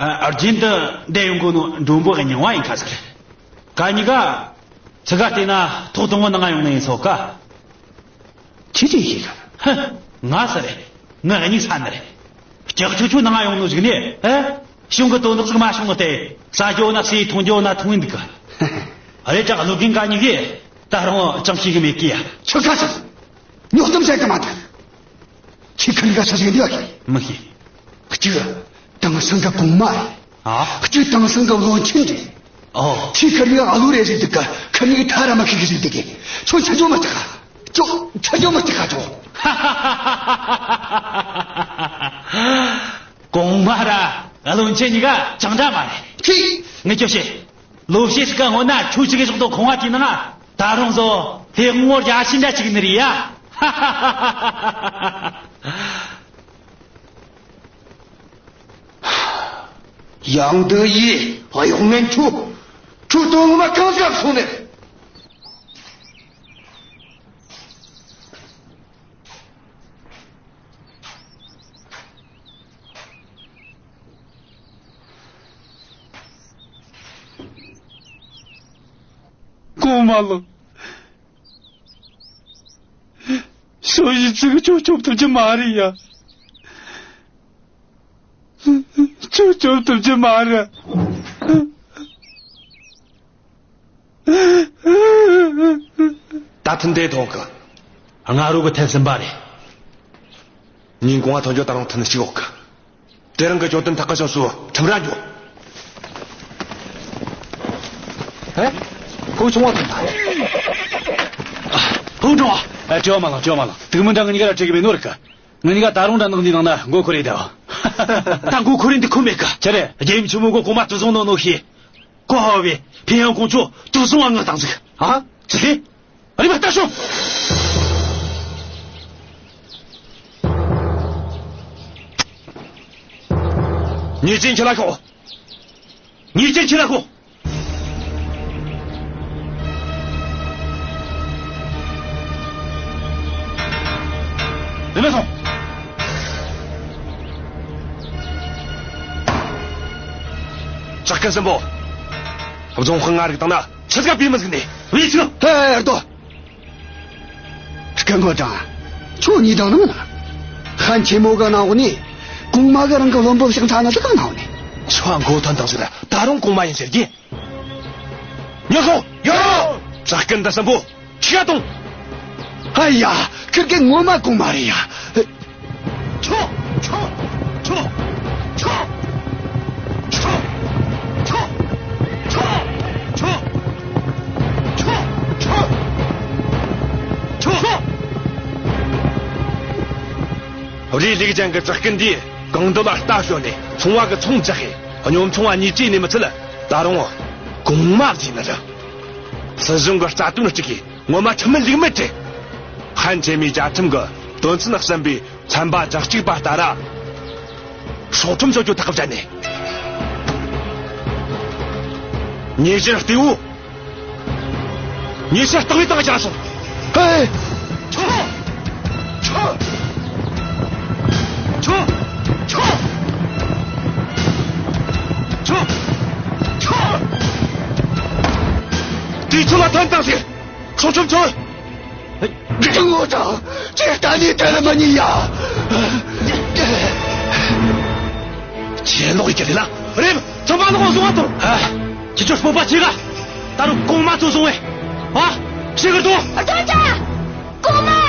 ཨ། རྒྱུན་དུ་འདས་ཡོང་གོ་ནོ་མགྲོན་པོ་གི་མྱིང་བ་ཡིན་ཁ་ཟིག་རེད། ག་གཉིས་ཀ་ཚི་ག་བལྟས་ན་ཐོག་དང་བོ་ནང་ང་ཡོང་ནི་ཡིན་སོ་ག་ཆི་ཆི་ཤེས་ག་ཧ། ང་ས་རེད། ང་གཉིས་ས་ནི་རེད། ལྕགས་ཆུ་ཆུ་ནང་ང་ཡོང་ནོ་ཟིག་ནི། ཨ། བྱུང་གི་དོན་དག་ཟིག་མ་བྱུང་ངོ་སྟེ། ཟ་རྒྱུ་ན་ཟས། འཐུང་རྒྱུ་ན་འཐུང་ཡིན་འདུག་ག་ཨ་རེ་ཅག་བློ་རྒན་ག་གཉིས་གིས་ད་རུང་ཅང་ཤེས་གི་མེད་གི་ཡ། ཆི་ཁ་ཆི། ཉོག་གཏམ་བཤད་གི་མ་འདུག་ཁྱེད་ཁ་ནི་ག་ཆི་ཟིག་འདི་བ་གི་མི་ཤེས། གཅིག་དེང་སང་གི་གོང་མ་རེད། ཨ། གཅིག་དེང་སང་གི་བློན་ཆེན་རེད། ཨོ། ཁྱེད་ཁ་ནི་ག་ཨ་ལུ་རེ་ཟིག་འདུག་ག་ཁ་ནི་གི་ཐ་ར་མ་ཤེས་གི་ཟིག་འདུག་གི་ཁྱོད་ཆ་ཆོ་མ་ཐག་ག་ཁྱོད་ཆ་ཆོ་མ་ཐག་ག་ཁྱོད། གོང་མ་ར་བློན་ཆེན་གཉིས་ཀ་ཅང་འདྲ་མ་རེད། ཁྱེད། ངས་ཁྱོད་བཤད། ལོ་ཤས་ཤིག་གི་སྔོན་ན་ཁྱོད་ཅིག་གི་ཕྱོགས་དང་ཁོང་བ་དེའི་ནང་ང་ད་རུང་བཟོ་ལྷའི་ངོར་རྒྱ་ཤི་འདྲ་ཅིག་ནི་རེད་ཡ། ཡང་འདི་ཡིས་གཡོག་ངན་ཁྱོད། ཁྱོད་དོན་ངོ་མ་གང་ཟག་སོང་ནས། གོང་མ་ལགས། ཞོ་ཡི་ཙི་གི་ཁྱོད་སྐྱོབ་ཐུབ་ཀྱི་མ་རེད་ཡ། ཁྱོད་སྐྱོབ་ཐུབ་ཀྱི་མ་རེད། ད་ཐུན་དེ་ཐོང་གི། ང་རོ་གི་ཐན་སེམས་པ་རེད། ཉིན་གུང་བ་ཐོན་རྒྱུ་ད་རུང་ཐུན་གཅིག་འོག་གི། དེ་རིང་གི་གྱོད་དོན་ཐག་གི་ཤོང་སུ་ཁྲིམས་ར་འགྱོ། ཨེ། ཕུ་ཆུང་བ་ཐོན་ཐལ། ཕུ་ཆུང་བ། ཨ། བྲེལ་བ་མ་ལངས། བྲེལ་བ་མ་ལངས། དུག་མི་འདྲ་ངེད་གཉིས་ཀ་ར་བྲེལ་གི་མེད་ནོ་རིག་གི་ངེད་གཉིས་ཀ་ད་རུང་འདྲ་ནག་འདིའི་ནང་ན་མགོ་འཁོར་རེ་ད། ད་མགོ་འཁོར་རེ་འདི་ཁོ་མེད་གི་ཆི་རེད། རྒྱལ་ཡུམ་ཆེན་མོ་གི་གོང་མ་དུག་བཟུང་ནོ་ནོ་ཤེས། ཀོ་ཧ་བེ་ཕིན་ཡང་ཀོང་ཅོ་དུག་བཟུང་བ་ངག་དང་ཟིག་ཨ། ཙི་ཧེ། རེ་བ་ལྟ་ཤོག་ཉེས་ཅན་ཁྱེར་ལ་ཤོག་ཉེས་ཅན་ཁྱེར་ལ་ཤོག་རེ་མ་སོང་། ཇག་རྐུན་གསུམ་པོ། རྫོང་དཔོན་ང་རིག་དང་ན་ཆི་ཟིག་བུད་མི་ཟིག་ནས་བུད་ཆི། ཧེ་ཧེ་ཧེ། ལྟོས། སྐུ་ངོ་དང་། ཁྱོད་གཉིས་དང་ནི་མིན་ན། ཧན་ཆེན་མོ་གི་ནང་ནས་གོང་མ་གི་རང་གི་བློན་པོ་ཕྱག་འཚལ་ན་ཟིག་གང་ནང་ནས། ཁྱོད་མགོ་ཐོན་དང་ཟིག་ད་རུང་གོང་མ་ཡིན་ཟེར་གི། ཉོ་ཤོག་ཡོ། ཇག་རྐུན་འདི་གསུམ་པོ་ཁྲིད་གཏོང་། ཨ་ཡ། ཁིར་གེ་ངོ་མ་གོང་མ་རེད་ཡ། ཆོ། ཆོ། ཆོ། རེ་ལིག་ཅན་གི་ཇག་རྐུན་འདིས་གང་འདོད་ལ་ལྟ་ཞོན་ནས་ཚོང་བ་གི་ཚོང་བཅག་གི། སྙོམ་ཆུང་བ་གཉིས་བྲིས་ནས་མི་ཚད། ད་རུང་གོང་མ་བཟོས་ནི་རེད། སྲིད་གཞུང་གི་རྩ་དོན་གཅིག་གིས་ངོ་མ་ཁྲིམས་མེད་ལུགས་མེད་བྲིས། ཧན་ཆེན་མོའི་རྒྱལ་ཁྲིམས་ཀྱི་དོན་ཚན་གསུམ་པའི་ཚན་པ་བཅུ་གཅིག་པ་ལྟར་སྲོག་ཁྲིམས་གཅོད་རྒྱུ་ཐག་བཅད་ནས། ཉེས་གཞིར་གཏུག་བོ། ཉེས་ཆད་གཏིང་ནས་བཏང་བྱ་སོང་། ཧེ། དུས་ཚོད་ལ་ཐོན་དང་ཟེར། སྲོག་ཁྲིམས་ཆོད། ངོ་ཚ། ཁྱེད་ད་ནི་དེ་ལ་མ་ཉེས་ཡ། ཁྱེད་ལོག་ཡི་ཁྱེད་ལ་རེམ། ཚོང་པ་ལོག་བཟུང་བ་དང་། ཨ། ཁྱེད་ཚོ་སྤོབས་པ་ཆེ་ག་ད་རུང་གོང་མ་ཚོ་བཟུང་བས། ཨ། ཤི་གི་འདུག་ཨ་ཅོ་ཅོ། གོང་མ་